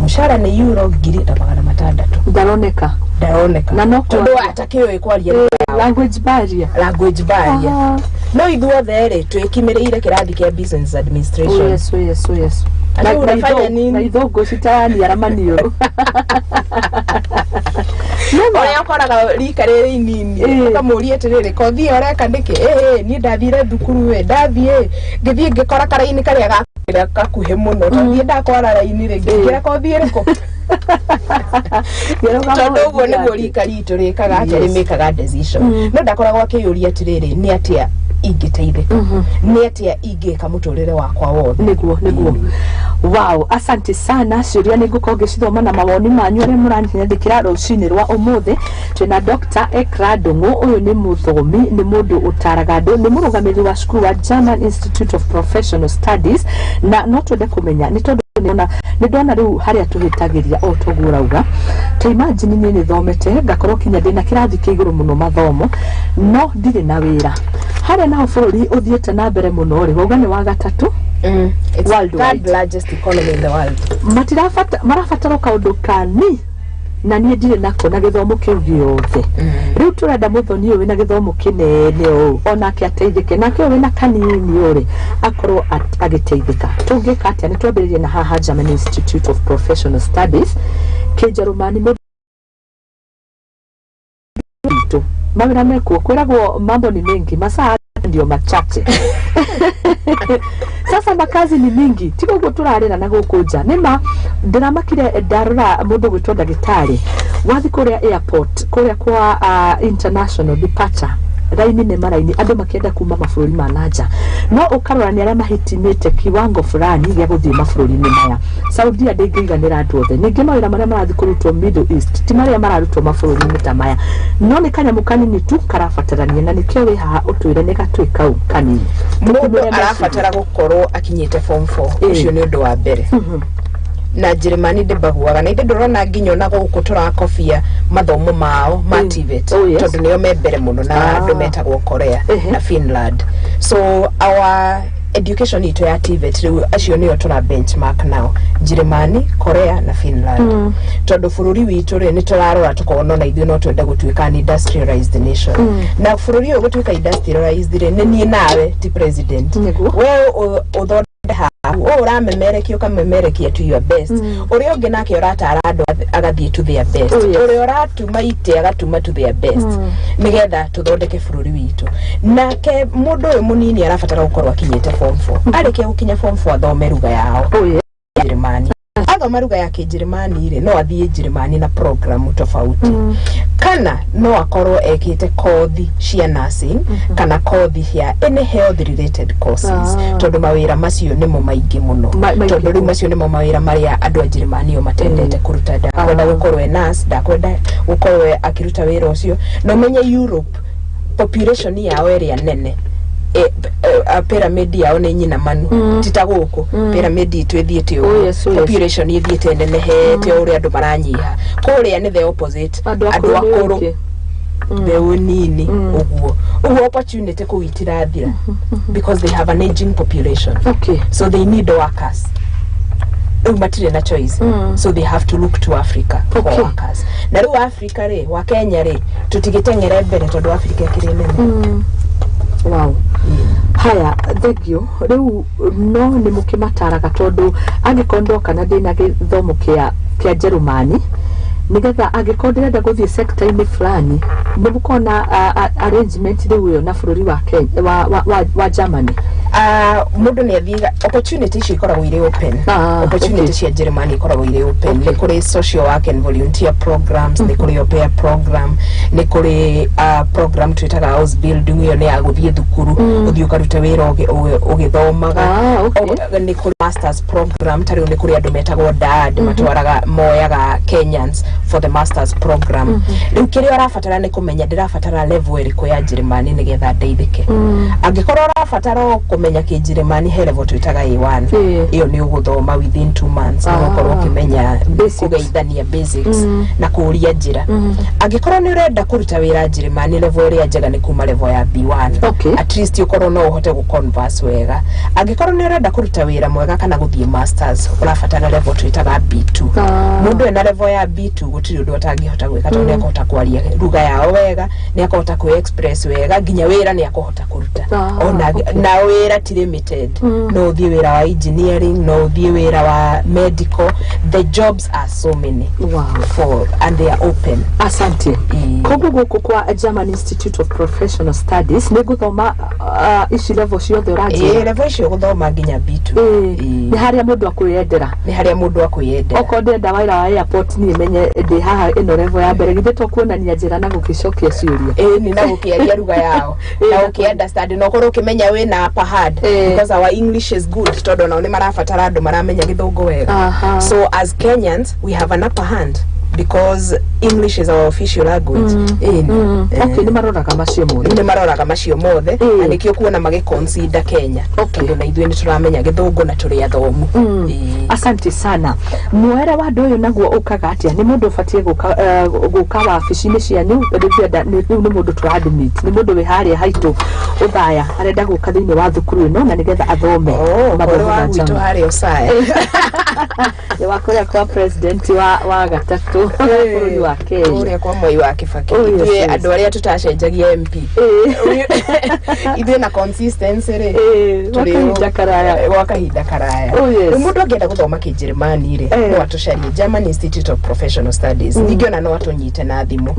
mũcara nĩ euro 1,600. Ndaroneka. Ndaroneka. Na no tondũ atakĩũĩ kwaria language barrier. Language barrier. No ithuothe rĩ, twĩkimĩrĩire kĩrathi kĩa business administration. Yes, yes, yes. Na unafanya nini? Na ithũngũ citaniara maniũrũ. Ũrĩa ũkoraga rika rĩrĩ inini, ũkamũria atĩrĩrĩ, kothi ĩyo ũreka nĩkĩ? Ĩĩ, niĩ ndathire thukuru ĩ, ndathiĩ ngĩthiĩ ngĩkora karaini karĩa gakuhĩ mũno, tondũ ndakwara raini rĩ, ngĩingĩra kothi ĩrĩkũ? Tondũ ũguo nĩguo rika ritũ rĩkaga atĩ rĩmĩkaga decision. No ndakoragwo akĩyũria atĩrĩrĩ, nĩ atĩa ingĩteithĩka, nĩ atĩa ingĩka mũtũrĩre wakwa wothe. Nĩguo, nĩguo. Wow, asante sana. Ciũria nĩ ngũkorwo ngĩcithoma na mawoni manyu arĩa mũranyandĩkĩra rũcinĩ rwa ũmũthĩ. Twĩna Dr. Ekra Ndung'u, ũyũ nĩ mũthomi, nĩ mũndũ ũtaraga andũ, nĩ mũrũgamĩrĩri wa cukuru wa German Institute of Professional Studies, na no twende kũmenya nĩ tondũ nĩ ndona rĩu harĩa tũhĩtagĩria o toguo ũrauga. Ta imagine niĩ nĩ thomete ngakorwo kinya ndĩna kĩrathi kĩa igũrũ mũno mathomo, no ndirĩ na wĩra. Harĩa naho bũrũri ũthiĩte na mbere mũno rĩ, wauga nĩ wa gatatũ. It's the third largest economy in the world. Marabatara kaũndũ kani na niĩ ndirĩ nako na gĩthomo kĩu gĩothe. Rĩu tũrenda mũthoni ũyũ wĩna gĩthomo kĩnene ũũ onake ateithĩke, nake ũyũ wĩna kanini ũrĩ akorwo agĩteithĩka. Tũngĩka atĩa? Nĩ twambĩrĩrie na haha German Institute of Professional Studies Kĩnjerumani mũndũ mawĩra mekuo, kwĩragwo mambo ni mengi, masaa ndio machache. Sasa makazi ni mingi, tiga ũguo tũrarĩra na gũkũ nja. Nĩma ndĩramakire ndarora mũndũ gwĩtwo ndagĩtarĩ wathi kũrĩa airport, kũrĩa kwa international departure, raini nĩ maraini, andũ makĩenda kuma mabũrũri ma nanja, no ũkarora nĩ arĩa mahitimĩte kiwango fulani gĩa gũthiĩ mabũrũri-inĩ maya. Saudia ndĩngĩiganĩra andũ othe. Ningĩ mawĩra marĩa marathiĩ kũrutwo Middle East ti marĩa mararutwo mabũrũri-inĩ ta maya, no nĩ kanyamũ kanini tu karabatarania, na nĩkĩo wĩ haha ũtwĩre nĩ gatwĩ kau kanini. Mũndũ arabatara gũkorwo akinyĩte form 4, ũcio nĩ ũndũ wa mbere. Na Njĩrĩmani ndĩmbaguaga na ithe ndũrona nginya ona gũkũ tũrakobia mathomo mao ma TVET. Oh, yes. Tondũ nĩo me mbere mũno na andũ metagwo Korea na Finland. So our education itũ ya TVET rĩu acio nĩo tũra benchmark nao, Njĩrĩmani, Korea na Finland, tondũ bũrũri witũ rĩ, nĩ tũrarora tũkona ona ithuĩ no twende gũtuĩka an industrialized nation. Na bũrũri ũyũ gũtuĩka industrialized rĩ, nĩ niĩ nawe, ti president. Nĩguo. We ũthonde haku, ũũ ũramemerekia, ũkamemerekia to your best, ũrĩa ũngĩ nake ũratara andũ agathiĩ to their best, Oh, yes. ũrĩa ũratuma itĩ agatuma to their best, nĩgetha tũthondeke bũrũri witũ. Nake mũndũ ũyũ mũnini arabatara gũkorwo akinyĩte form 4. Arĩkia gũkinya form 4, athome ruga yao Njĩrĩmani. Athoma ruga ya Kĩnjĩrĩmani rĩ, no athiĩ Njĩrĩmani na program tofauti, kana no akorwo ekĩte kothi cia nursing kana kothi cia any health related courses, tondũ mawĩra macio nĩmo maingĩ mũno. Maingĩ Tondũ rĩu mũno. macio nĩmo mawĩra marĩa andũ a Njĩrĩmani o matendete kũruta. Ndakwenda gũkorwo e nurse, ndakwenda gũkorwo akĩruta wĩra ũcio. Na ũmenye Europe population yao ĩrĩa nene, pyramid yao nĩ nyinamanu, ti ta gũkũ pyramid itũ ĩthiĩte Oh, ũguo. yes, oh, yes. Population ĩthiĩte nenehete o ũrĩa andũ maranyiha. Kũrĩa nĩ the opposite. Andũ akũrũ nĩ akũrũ, aingĩ. mbeũ nini. Ũguo ũguo opportunity kũu itirathira because they have an aging population. So they need workers. Rĩu matirĩ na choice, so they have to look to Africa for workers. Na rĩu Africa rĩ, wa Kenya rĩ, tũtigĩteng'ere mbere tondũ Africa ĩkĩrĩ nene. Wow, haya, thengio. Rĩu no nĩ mũkĩmataraga, tondũ angĩkorwo ndoka na ndĩna gĩthomo kĩa Njerumani, nĩgetha angĩkorwo ndĩrenda gũthiĩ sector-inĩ fulani, nĩ mũkorwo arrangement rĩu ĩyo na bũrũri wa Kenya, wa Germany? Mũndũ nĩ athiaga, opportunity icio ikoragwo irĩ open. Opportunity cia Njĩrĩmani ikoragwo irĩ open. Nĩ kũrĩ social work and volunteer programs, nĩ kũrĩ au pair program, nĩ kũrĩ program twĩtaga house building. Ĩyo nĩ ya gũthiĩ thukuru, ũthiĩ ũkarute wĩra ũgĩthomaga. Nĩ kũrĩ masters program. Ta rĩu nĩ kũrĩ andũ metagwo DAAD, matwaraga, moyaga Kenyans for the masters program. Rĩu kĩrĩa ũrabatara nĩ kũmenya ndĩrabatara level ĩrĩkũ ya Njĩrĩmani nĩgetha ndeithĩke. Angĩkorwo ũrabatara o kũmenya kĩnjĩrĩmani, he level twĩtaga A1. Ĩyo nĩ ũgũthoma within 2 months, nĩ ũgũkorwo ũkĩmenya Basics. kũgeithania, basics, na kũũria njĩra. Angĩkorwo nĩ ũrenda kũruta wĩra Njĩrĩmani, level ĩrĩa njega nĩ kuma level ya B1. At least ũkorwo no ũhote gũ converse wega. Angĩkorwo nĩ ũrenda kũruta wĩra mwega kana gũthiĩ masters, ũrabatara level twĩtaga B2. Mũndũ ena level ya B2 gũtirĩ ũndũ atangĩhota gwĩka, tondũ nĩ akũhota kwaria lugha yao wega, nĩ akũhota kwĩ express wega, nginya wĩra nĩ akũhota kũruta. Ona na wĩra ti limited. No ũthiĩ wĩra wa engineering, no ũthiĩ wĩra wa medical. The jobs are so many for and they are open. Asante. Koguo gũkũ kwa German Institute of Professional Studies nĩ ngũthoma ici level ciothe ũranjĩra? Ĩĩ, level icio gũthoma nginya B2. Ĩĩ, nĩ harĩa mũndũ akwĩyendera. Nĩ harĩa mũndũ akwĩyendera. Okorwo ndĩrenda wĩra wa airport, niĩ menye ndĩ haha ĩno level ya mbere, githĩ to kuonania njĩra na gũgĩcokia ciũria? Ĩĩ, nĩ na gũkĩaria ruga yao na ũkĩ understand na ũkorwo ũkĩmenya wĩna upper hand, because our English is good, tondũ nao nĩ marabatara andũ maramenya gĩthũngũ wega. So as Kenyans we have an upper hand because English is our official language. Ĩĩ. Okay, nĩ maroraga macio mothe. Nĩ maroraga macio mothe. Na nĩkĩo kuona magĩ consider Kenya, tondũ na ithuĩ nĩ tũramenya gĩthũngũ na tũrĩ athomu. Asante sana. Muoere wa andũ ũyũ naguo ũkaga atĩa? Nĩ mũndũ ũbatiĩ gũka wabici-inĩ cianyu? Rĩu nĩ mũndũ tũra admit, nĩ mũndũ wĩ harĩa haitũ ũthaya, arenda gũka thĩinĩ wa thukuru ĩno na nĩgetha athome Oh, mathomo kũrĩ wa ma gwitũ German. harĩa Ũcaya. Nĩ wa kũrĩa kwa president wa gatatũ bũrũri wa Kenya. Kũrĩa kwa Mwai wa Kibaki. Oh, yes, Ithuĩ andũ arĩa tũtacenjagia MP, ithuĩ na consistency rĩ, Gwa tũrĩ kahinda karaya. Gwa kahinda karaya. Oh, yes. Rĩu mũndũ angĩenda gũthoma kĩnjĩrĩmani rĩ, no atũcarie German Institute of Professional Studies. Ningĩ ona no atũnyite na thimũ.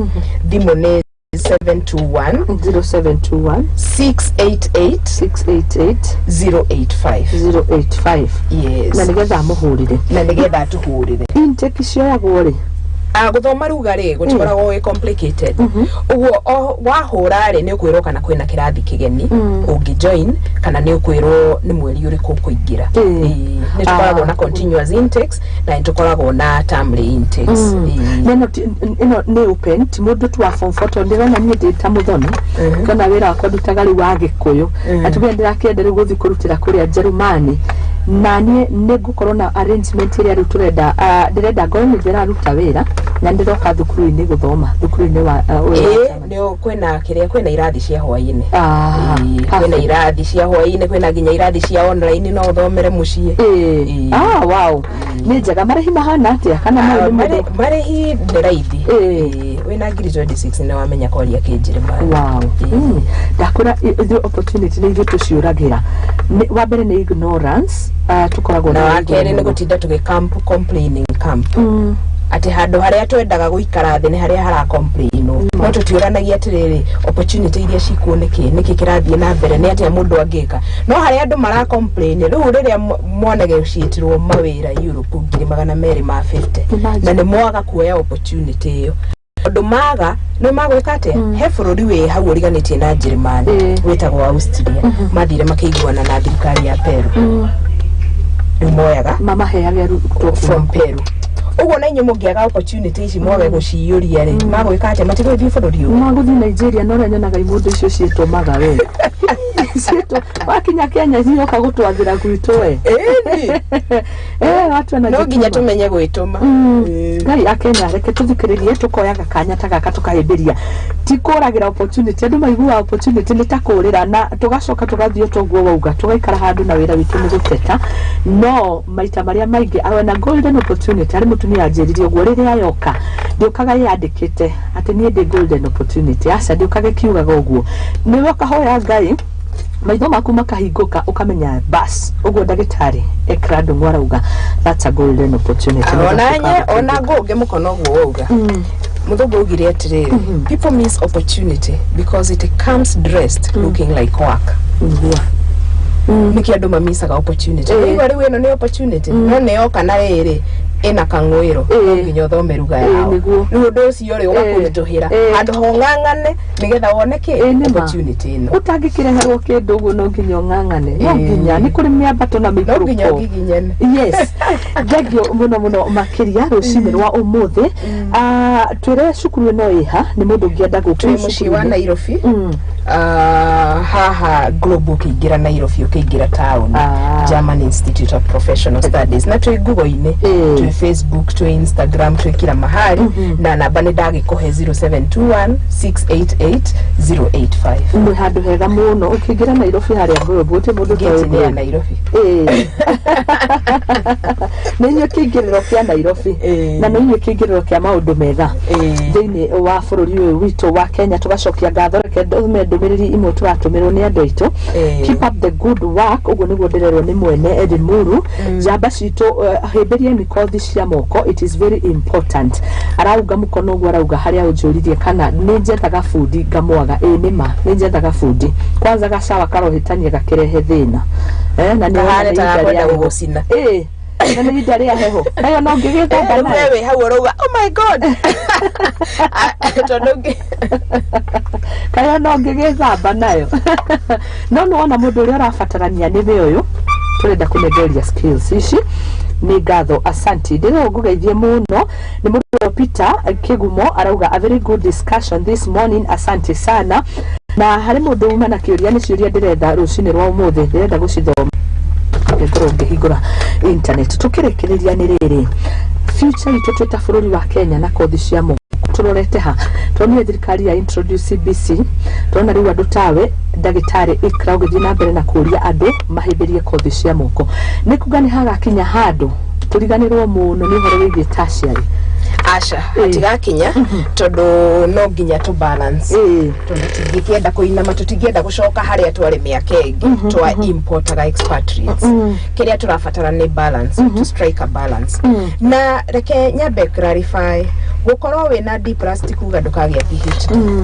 Thimũ nĩ 721 0721 688 688 085. 085. Yes. Na nĩgetha amũhũrĩre. Na nĩgetha atũhũrĩre. Intake cioyagwo rĩ? Gũthoma ruga rĩ, gũtikoragwo gwĩ complicated ũguo. O wahũra rĩ, nĩ ũkwĩrwo kana kwĩna kĩrathi kĩgeni ũngĩ join, kana nĩ ũkwĩrwo nĩ mweri ũrĩkũ ũkũingĩra. Ĩĩ, nĩ tũkoragwo na continuous intakes na nĩ tũkoragwo na termly intakes. Na ĩno nĩ open, ti mũndũ tu wa form four, tondũ ndĩrona niĩ ndĩ ta mũthoni kana wĩra wakwa ndutaga rĩu wa gĩkũyũ, na tuge ndĩrakĩenda rĩu gũthiĩ kũrutĩra kũrĩa Njerumani. Na niĩ nĩ ngũkorwo na arrangement ĩrĩa rĩu tũrenda, ndĩrenda ngorwo nĩ ndĩraruta wĩra na ndĩroka thukuru-inĩ gũthoma thukuru-inĩ wa ũyũ wa Ĩĩ, Germany. nĩ kwĩna kĩrĩa, kwĩna irathi cia hwaĩ-inĩ. Ĩĩ, kwĩna irathi cia hwaĩ-inĩ, kwĩna nginya irathi cia online, no ũthomere mũciĩ. Ĩĩ. Ĩĩ. Ah, wow, nĩ njega. Marĩhi mahana atĩa, kana mau nĩ mũndũ Marĩhi nĩ raithi. Ĩĩ. Ĩĩ, wĩna 26,000 nĩ wamenya kwaria Kĩnjĩrĩmani. Wow. Ndakwĩra ithuĩ opportunity nĩ ithuĩ tũciũragĩra. Wa mbere nĩ ignorance, tũkoragwo Na nayo wa igũrũ kerĩ nĩ mũno. gũtinda tũgĩ camp, complaining camp, atĩ handũ harĩa twendaga gũikara thĩ nĩ harĩa hara complainwo, no tũtiũranagia atĩrĩrĩ, opportunity iria cikuo nĩkĩ, nĩkĩ kĩrathiĩ na mbere, nĩ atĩa mũndũ angĩka. No harĩa andũ mara complain rĩu, rĩrĩa mwanegotiatirwo mawĩra Europe 250,000, Imagine. na nĩ mwaga kuoya opportunity ĩyo, tondũ maga nĩ magwĩka atĩa? He bũrũri wĩ hau ũriganĩtie na Njĩrĩmani, wĩtagwo Austria. Mathire makĩiguana na thirikari ya Peru, rĩu moyaga mamaheage arutwo from Peru. Ũguo na inyuĩ mũngĩaga opportunity ici, mwage gũciyũria rĩ, magwĩka atĩa? Matigũthiĩ bũrũri ũyũ. Magũthiĩ Nigeria, no ũrĩa nyonaga imũndũ icio ciĩtũmaga we ciĩtũ wakinya Kenya cioka gũtwathĩra gwitũ we. Ĩni. Eh, watu No nginya wanajituma. Tũmenye gwĩtũma. Ngai akenya, reke tũthikĩrĩrie, tũkoyaga kanya ta gaka tũkahĩmbĩria, ti kũragĩra opportunity. Andũ maiguaga opportunity nĩ ta kũrĩra, na tũgacoka tũgathiĩ toguo wauga, tũgaikara handũ na wĩra witũ nĩ gũteta. No maita marĩa maingĩ awena golden opportunity, harĩ mũtumia anjĩrire ũguo, rĩrĩa yoka ndĩũkaga yandĩkĩte atĩ niĩ ndĩ golden opportunity. Aca, ndĩũkaga ĩkiugaga ũguo. Nĩwe ũkahoya Ngai maitho maku makahingũka, ũkamenya bas ũguo ndagĩtarĩ Ekra Ndung'u arauga, that's a golden opportunity. Ona nye ona ngũnge mũkono ũguo wauga. Mũthũngũ augire atĩrĩrĩ, "People miss opportunity because it comes dressed looking like work." Igua. Nĩkĩo andũ mamicaga opportunity. Ũigua rĩu ĩno nĩ opportunity, no nĩ yoka na rĩrĩ ĩna kang'wĩro, no nginya ũthome ruga yao. Rĩu ũndũ ũcio rĩ, ũgakũritũhĩra handũ ho ng'ang'ane nĩgetha wone kĩ Nĩ ma. opportunity ĩno. Ũtangĩkĩreherwo kĩndũ ũguo, no nginya ũng'ang'ane, no nginya nĩ kũrĩ mĩambato na No nginya mĩikũrũko. Ũgiginyane. Yes, thengio mũno mũno makĩria rũcinĩ rwa ũmũthĩ. Twĩre cukuru ĩno ĩha, nĩ mũndũ ũngĩenda gũka Twĩ mũciĩ wa cukuru-inĩ. Nairobi. Haha Global, ũkĩingĩra Nairobi, ũkĩingĩra town, German Institute of Professional Studies, na twĩ Google-inĩ, twĩ Facebook, twĩ Instagram, twĩ kila mahali. Na namba nĩ ndagĩkũhe, 0721 688 085. Mwĩ handũ hega mũno ũkĩingĩra Nairobi harĩa Global, gũtirĩ mũndũ Gate ũtoĩ nĩ ya Global. Nairobi. Ĩĩ. Nĩ inyuĩ kĩingĩrĩro kĩa Nairobi, na nĩ inyuĩ kĩingĩrĩro kĩa maũndũ mega thĩinĩ wa bũrũri ũyũ witũ wa Kenya. Tũgacokia ngatho. Reke ndũme ndũmĩrĩri imwe tũratũmĩrwo nĩ andũ aitũ. "Keep up the good work," ũguo nĩguo ndĩrerwo nĩ mwene Limuru. Njamba citũ, hĩmbĩrie mikothi cia moko, it is very important. Arauga mũkono ũguo, arauga harĩa ũnjũririe kana nĩ njethaga bundi ngamwaga. Ĩĩ, nĩ ma nĩ njethaga bundi. Kwanza gacawa karohĩtania gakĩrehe thĩna. Na nĩ Kahane wona nĩ ta ihinda gakwenda rĩa heho. Gũgũcina. Ĩĩ, na nĩ ihinda rĩa heho nayo no ngĩgĩthamba Rĩu nayo. We wĩ hau ũrauga, "Oh my God," tondũ Kayo no ngĩgĩthamba nayo. No nĩ wona mũndũ ũrĩa ũrabatarania nĩwe ũyũ tũrenda kũnengereria skills ici. Nĩ ngatho, asanti. Ndĩrĩa ngũgeithie mũno nĩ mũndũ Peter Kĩgumo, arauga, "A very good discussion this morning, asante sana." Na harĩ mũndũ uma na kĩũria, nĩ ciũria ndĩretha rũcinĩ rwa ũmũthĩ, ndĩrenda gũcithoma, ngĩkorwo ngĩhingũra internet. Tũkĩrĩkĩrĩria, nĩ rĩrĩ future itũ twĩ ta bũrũri wa Kenya na kothi cia moko tũrorete ha? Tuonire thirikari ya introduce CBC, tuona rĩu andũ tawe ndagĩtarĩ Ikra ũgĩthiĩ na mbere na kũria andũ mahĩmbĩrie kothi cia moko. Nĩ kuga nĩ hagakinya handũ tũriganĩrwo mũno nĩ ũhoro wĩgiĩ tertiary? Aca, hatigakinya, tondũ no nginya tũ balance, tondũ tũtingĩkĩenda kũinama, tũtingĩenda gũcoka harĩa twarĩ mĩaka ĩngĩ twa importaga expatriates. Kĩrĩa tũrabatara nĩ balance, to strike a balance. Na reke nyambe clarify, gũkorwo wĩna D plus ti kuga ndũkagĩa PhD.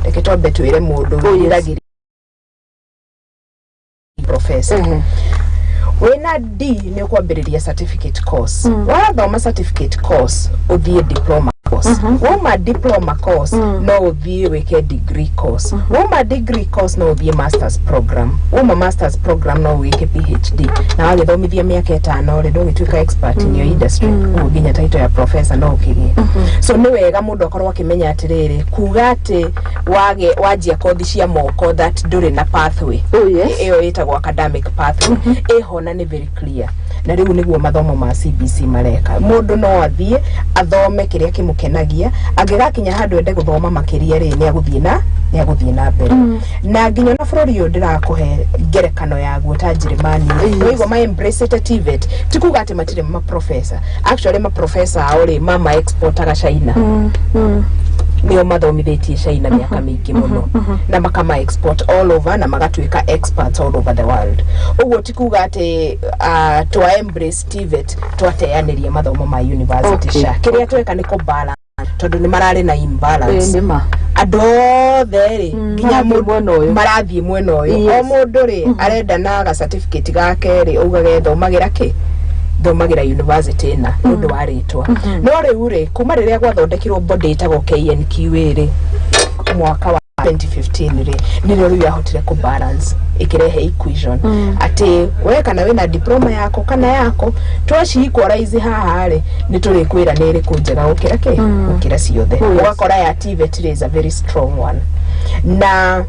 Reke twambe twĩre mũndũ wĩriragĩria professor, wĩna D nĩ ũkwambĩrĩria certificate course. Wathoma certificate course, ũthiĩ diploma course. Course. Wauma diploma course, no ũthiĩ wĩke degree course. Wauma degree course, no ũthiĩ masters program. Wauma masters program, no wĩke PhD, na wagĩthomithia mĩaka 5 rĩ, ndũgĩtuĩka expert in your industry. Ũguo nginya title ya professor no ũkĩgĩe. So nĩ wega mũndũ akorwo akĩmenya atĩrĩrĩ, kuga atĩ wage wanjia kothi cia moko that ndũrĩ na pathway. Ĩyo ĩtagwo academic pathway, ĩho na nĩ very clear, na rĩu nĩguo mathomo ma CBC mareka. Mũndũ no athiĩ athome kĩrĩa kĩmũkenagia, angĩgakinya handũ ende gũthoma makĩria rĩ, nĩ agũthiĩ na mbere. Na nginya na bũrũri ũyũ ndĩrakũhe ngerekano yaguo ta Njĩrĩmani, waigua ma embrace TVET, ti kuga atĩ matirĩ maprofessor. Actually, maprofessor ao rĩ, mama exportaga China, nĩo mathomithĩtie China mĩaka mĩingĩ mũno, na makama export all over na magatuĩka experts all over the world. Ũguo ti kuga atĩ twa embrace TVET twateanĩria mathomo ma university. Sha kĩrĩa tweka nĩ kũ balance, tondũ nĩ mararĩ na imbalance. Nĩ ma. Andũ othe rĩ, nginya marathiĩ mwena ũyũ. Marathiĩ mwena ũyũ. O mũndũ rĩ, arenda na ga certificate gake rĩ, augage thomagĩra kĩ, thomagĩra university na nĩ ũndũ wa rĩtwa. No rĩu rĩ, kuma rĩrĩa gwathondekirwo body ĩtagwo KNQA rĩ, mwaka wa 2015 rĩ, nĩrĩo rĩu yahotire kũ balance, ĩkĩrehe equation atĩ we kana wĩna diploma yako kana yako, twaci equalize haha rĩ, nĩ tũrĩkwĩra nĩ ĩrĩkũ njega gũkĩra kĩ, gũkĩra ciothe. Ũgakora ya TVET rĩ is a very strong one, na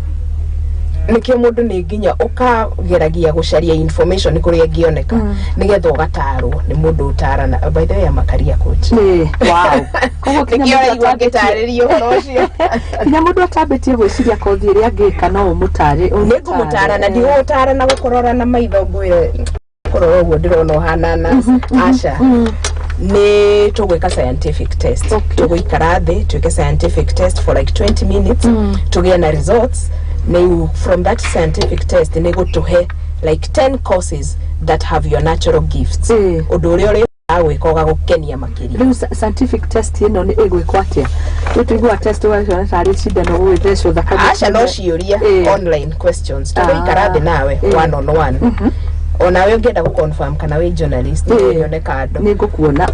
nĩkĩo mũndũ nĩ nginya ũkageragia gũcaria information kũrĩa ĩngĩoneka, nĩgetha ũgatarwo nĩ mũndũ ũtarana. By the way, I'm a career coach. Ĩĩ, wow. Koguo kinya Nĩkĩo mũndũ ũraigua ngĩtarĩria ũhoro ũcio. Kinya mũndũ atambĩtie gwĩciria kothi ĩrĩa angĩka, no ũmũtare? Nĩ ngũmũtara, na ndigũgũtara na gũkũrora na maitho ngwĩre kũrora ũguo ndĩrona ũhana na aca. Nĩ tũgwĩka scientific test. Tũgũikara thĩ twĩke scientific test for like 20 minutes, tũgĩe na results. Nĩ from that scientific test nĩ gũtũhe like 10 courses that have your natural gifts, ũndũ ũrĩa ũrĩ gwĩka ũgagũkenia makĩria. Rĩu scientific test ĩno nĩ ĩgwĩkwo atĩa? Rĩu tũiguaga test ũgaciona tarĩ cindano gũgĩthecwo thakame. Aca, no ciũria, online questions. Tũgũikara thĩ nawe one on one. Onawe ũngĩenda gũ confirm kana wĩ journalist, nyone kando. Nĩ ngũkuona.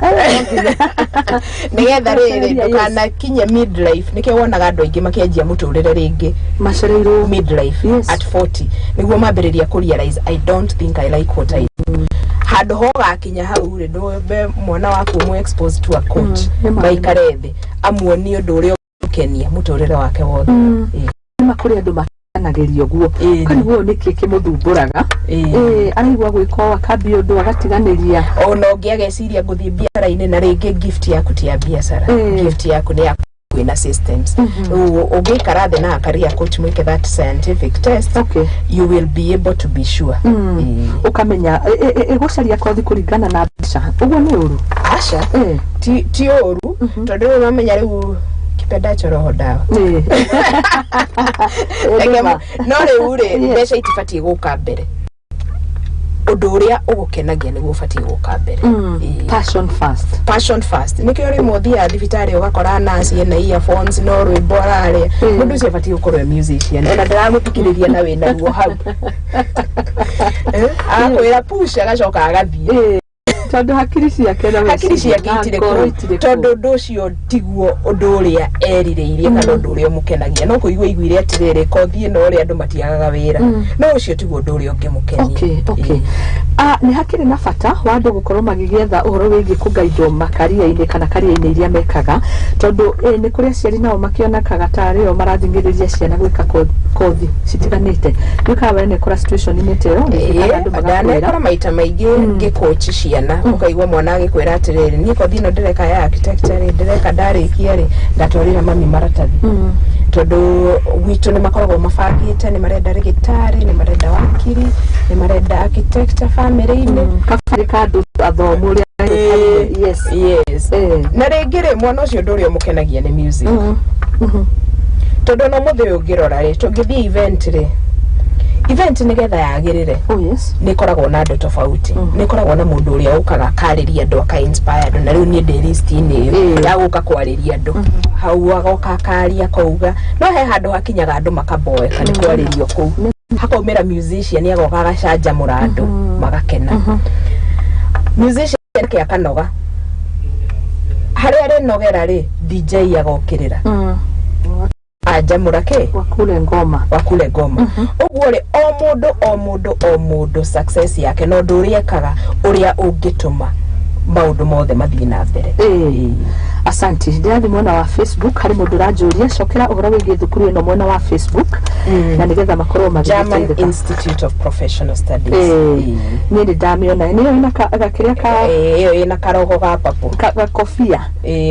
Nĩgetha rĩrĩ, ndũkanakinye midlife. Nĩkĩo wonaga andũ aingĩ makĩanjia mũtũrĩre rĩngĩ macereirwo midlife, at 40 nĩguo mambĩrĩria kũ realize, "I don't think I like what I do." Handũ ho gakinya hau rĩ, ndũmbe mwana waku ũmũ expose to a coach, maikare thĩ amuonie ũndũ ũrĩa ũkenia mũtũrĩre wake wothe. Nĩma kũrĩ andũ makanagĩria ũguo, ũkarigwo ũyũ nĩkĩ kĩmũthumbũraga. Araigua gwĩka ũũ, akambia ũndũ agatiganĩria. Ona ũngĩ ageciria ngũthiĩ biacara-inĩ, na rĩngĩ gift yaku ti ya biacara. Gift yaku nĩ ya kwĩna systems. Rĩu ũngĩikara thĩ na career coach mwĩke that scientific test, you will be able to be sure. Ũkamenya ĩgũcaria kothi kũringana na mbeca, ũguo nĩ ũru? Aca, ti ũru, tondũ rĩu mamenya rĩu kipendacho roho dawa. Reke Nĩma. No rĩu rĩ, mbeca itibatiĩ gũka mbere, ũndũ ũrĩa ũgũkenagia nĩguo ũbatiĩ gũka mbere. Passion first. Passion first. Nĩkĩo rĩmwe ũthiaga thibitarĩ ũgakora nurse ena earphones no rwĩmbo ararĩa. Mũndũ ũcio abatiĩ gũkorwo e musician, ona ndaragũthikĩrĩria na wĩna ruo hau. Agakwĩra push, agacoka agathiĩ. Tondũ hakiri ciake na hakiri meciria ciake na itirĩ ngoro kũu, itirĩ tondũ ũndũ ũcio tiguo ũndũ ũrĩa erirĩirie kana ũndũ ũrĩa ũmũkenagia. No kũigua iguire atĩrĩrĩ, kothi ĩno ũrĩa andũ matiagaga wĩra, no ũcio tiguo ũndũ ũrĩa ũngĩmũkenia. Okay. Ah, nĩ hakĩrĩ na bata wa andũ gũkorwo magĩgĩetha ũhoro wĩgiĩ kũgaindwo makaria-inĩ kana karia-inĩ iria mekaga, tondũ nĩ kũrĩ aciari nao makĩonekaga tarĩ o marathing'ĩrĩria ciana gwĩka kothi citiganĩte. Nĩ we nekora situation-inĩ ta ĩyo? Nĩ andũ magakwĩra? Ndanekora maita maingĩ ngĩcoach ciana, ũkaigua mwana agĩkwĩra atĩrĩrĩ, niĩ kothi ĩno ndĩreka ya architecture rĩ, ndĩreka ndarĩkia rĩ, ndatwarĩra mami maratathi, tondũ gwitũ nĩ makoragwo mabangĩte, nĩ marenda rĩgĩtarĩ, nĩ marenda wakiri, nĩ marenda architecture family-inĩ. Kabarĩ ka andũ athomu ũrĩa. Na rĩngĩ rĩ, mwana ũcio ũndũ ũrĩa ũmũkenagia nĩ music, tondũ ona ũmũthĩ ũyũ ũngĩrora rĩ, tũngĩthiĩ event rĩ, event nĩgetha yagĩrĩre, nĩ ĩkoragwo na andũ tofauti. Nĩ ĩkoragwo na mũndũ ũrĩa ũkaga akarĩria andũ, aka inspire andũ, na rĩu niĩ ndĩ list-inĩ ĩyo ya gũka kwarĩria andũ hau. Agoka akaria akauga, no he handũ hakinyaga andũ makaboeka nĩ kwarĩrio kũu, hakaumĩra musician, agoka agacanjamũra andũ magakena. Musician ake akanoga. Harĩa arĩnogera rĩ, DJ agokĩrĩra anjamũra kĩ wakule ngoma. Wakule ngoma. Ũguo rĩ, o mũndũ o mũndũ o mũndũ success yake no ũndũ ũrĩa ekaga ũrĩa ũngĩtũma maũndũ mothe mathiĩ na mbere. Asanti. Ndĩrathiĩ mwena wa Facebook, harĩ mũndũ ũranjũria cokera ũhoro wĩgiĩ thukuru ĩno mwena wa Facebook na nĩgetha makorwo German magĩgĩteithĩka. Institute of Professional Studies. Niĩ nĩ ndamĩona, nĩyo ĩna gakĩrĩa ka Ĩyo ĩna karogo ga papo. Gakobia.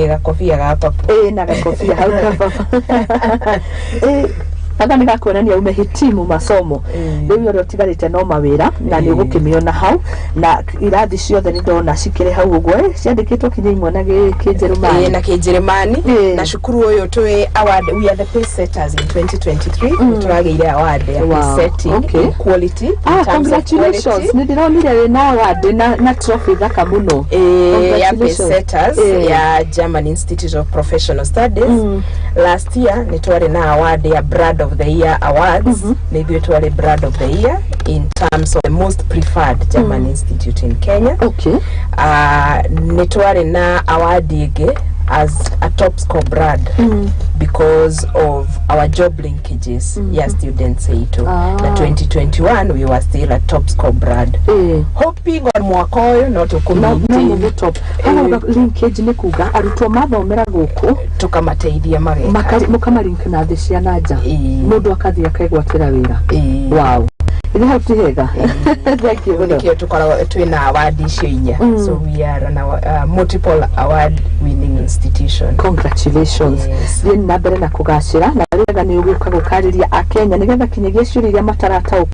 Gakobia ga papo. Ĩĩ, na gakobia hau kababa. Gaka nĩ gakuonania umehitimu masomo. Rĩu ũrĩa ũtigarĩte no mawĩra na nĩ ũgũkĩmĩona hau, na irathi ciothe nĩ ndona cikĩrĩ hau ũguo, ciandĩkĩtwo kinya imwe na Kĩnjerumani. Na Kĩnjĩrĩmani. Na cukuru ũyũ twĩ award, we are the pace setters in 2023. Nĩ tũragĩire award ya pace setting in quality, in terms of Congratulations. quality. Nĩ ndĩronire wĩna award na trophy thaka mũno. Ya pace Congratulations. setters ya German Institute of Professional Studies. Last year nĩ twarĩ na award ya Brand of the Year Awards. Nĩ ithuĩ twarĩ Brand of the Year in terms of the most preferred German institute in Kenya. Nĩ twarĩ na award ĩngĩ as a top score brand because of our job linkages ya students aitũ. Na 2021 we were still a top score brand, hoping on mwaka ũyũ no No tũkũ mũgũtop hau. Linkage nĩ kuga arutwo mathomera gũkũ tukamateithia mageka mũkamalink na thĩ cia na nja, mũndũ akathiĩ akegwatĩra wĩra. Wow, ithe hau ti hega. Thank you mũno. Nĩkĩo tũkoragwo twĩna award icio inya. So we are an multiple award winning institution. Congratulations. Yes. Thiĩ na mbere na kũgacĩra, na rĩega nĩ ũgũka gũkarĩria akenya nĩgetha kinyagia ciũria iria matarataũkwo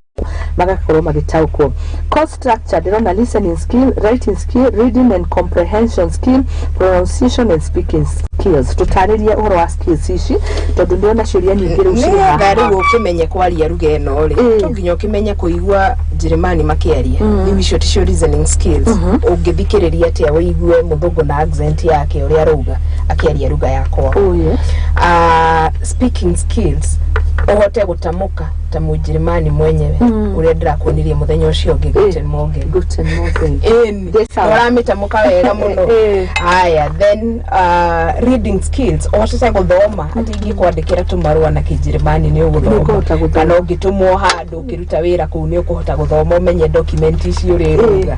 magakorwo magĩtaũkwo. Course structure ndĩrona listening skill, writing skill, reading and comprehension skill, pronunciation and speaking skills. Tũtarĩrie ũhoro wa skills ici tondũ ndĩrona ciũria nyingĩ rĩu cirĩ Nĩgetha haha. rĩu ũkĩmenye kwaria ruga ĩno rĩ, to nginya ũkĩmenye kũigua Njĩrĩmani makĩaria. Rĩu icio ticio reasoning skills. Ũngĩthikĩrĩria atĩa ũigue mũthũngũ na accent yake ũrĩa arauga akĩaria ruga ya kwao? Oh yes. Speaking skills, ũhote gũtamũka ta mũnjĩrĩmani mwenyewe, ũrĩa ndĩrakuonirie mũthenya ũcio ũngĩ, Guten Morgen. Guten Morgen. Ĩni. Ndĩ sawa. Ũramĩtamũka wega mũno. Haya, then reading skills, ũhotete gũthoma atĩ ingĩkwandĩkĩra tũmarũa na Kĩnjĩrĩmani nĩ Nĩ ũkũhota ũgũthoma, gũthoma. kana ũngĩtũmwo handũ ũkĩruta wĩra kũu nĩ ũkũhota gũthoma ũmenye document ici ũrĩa ĩruga.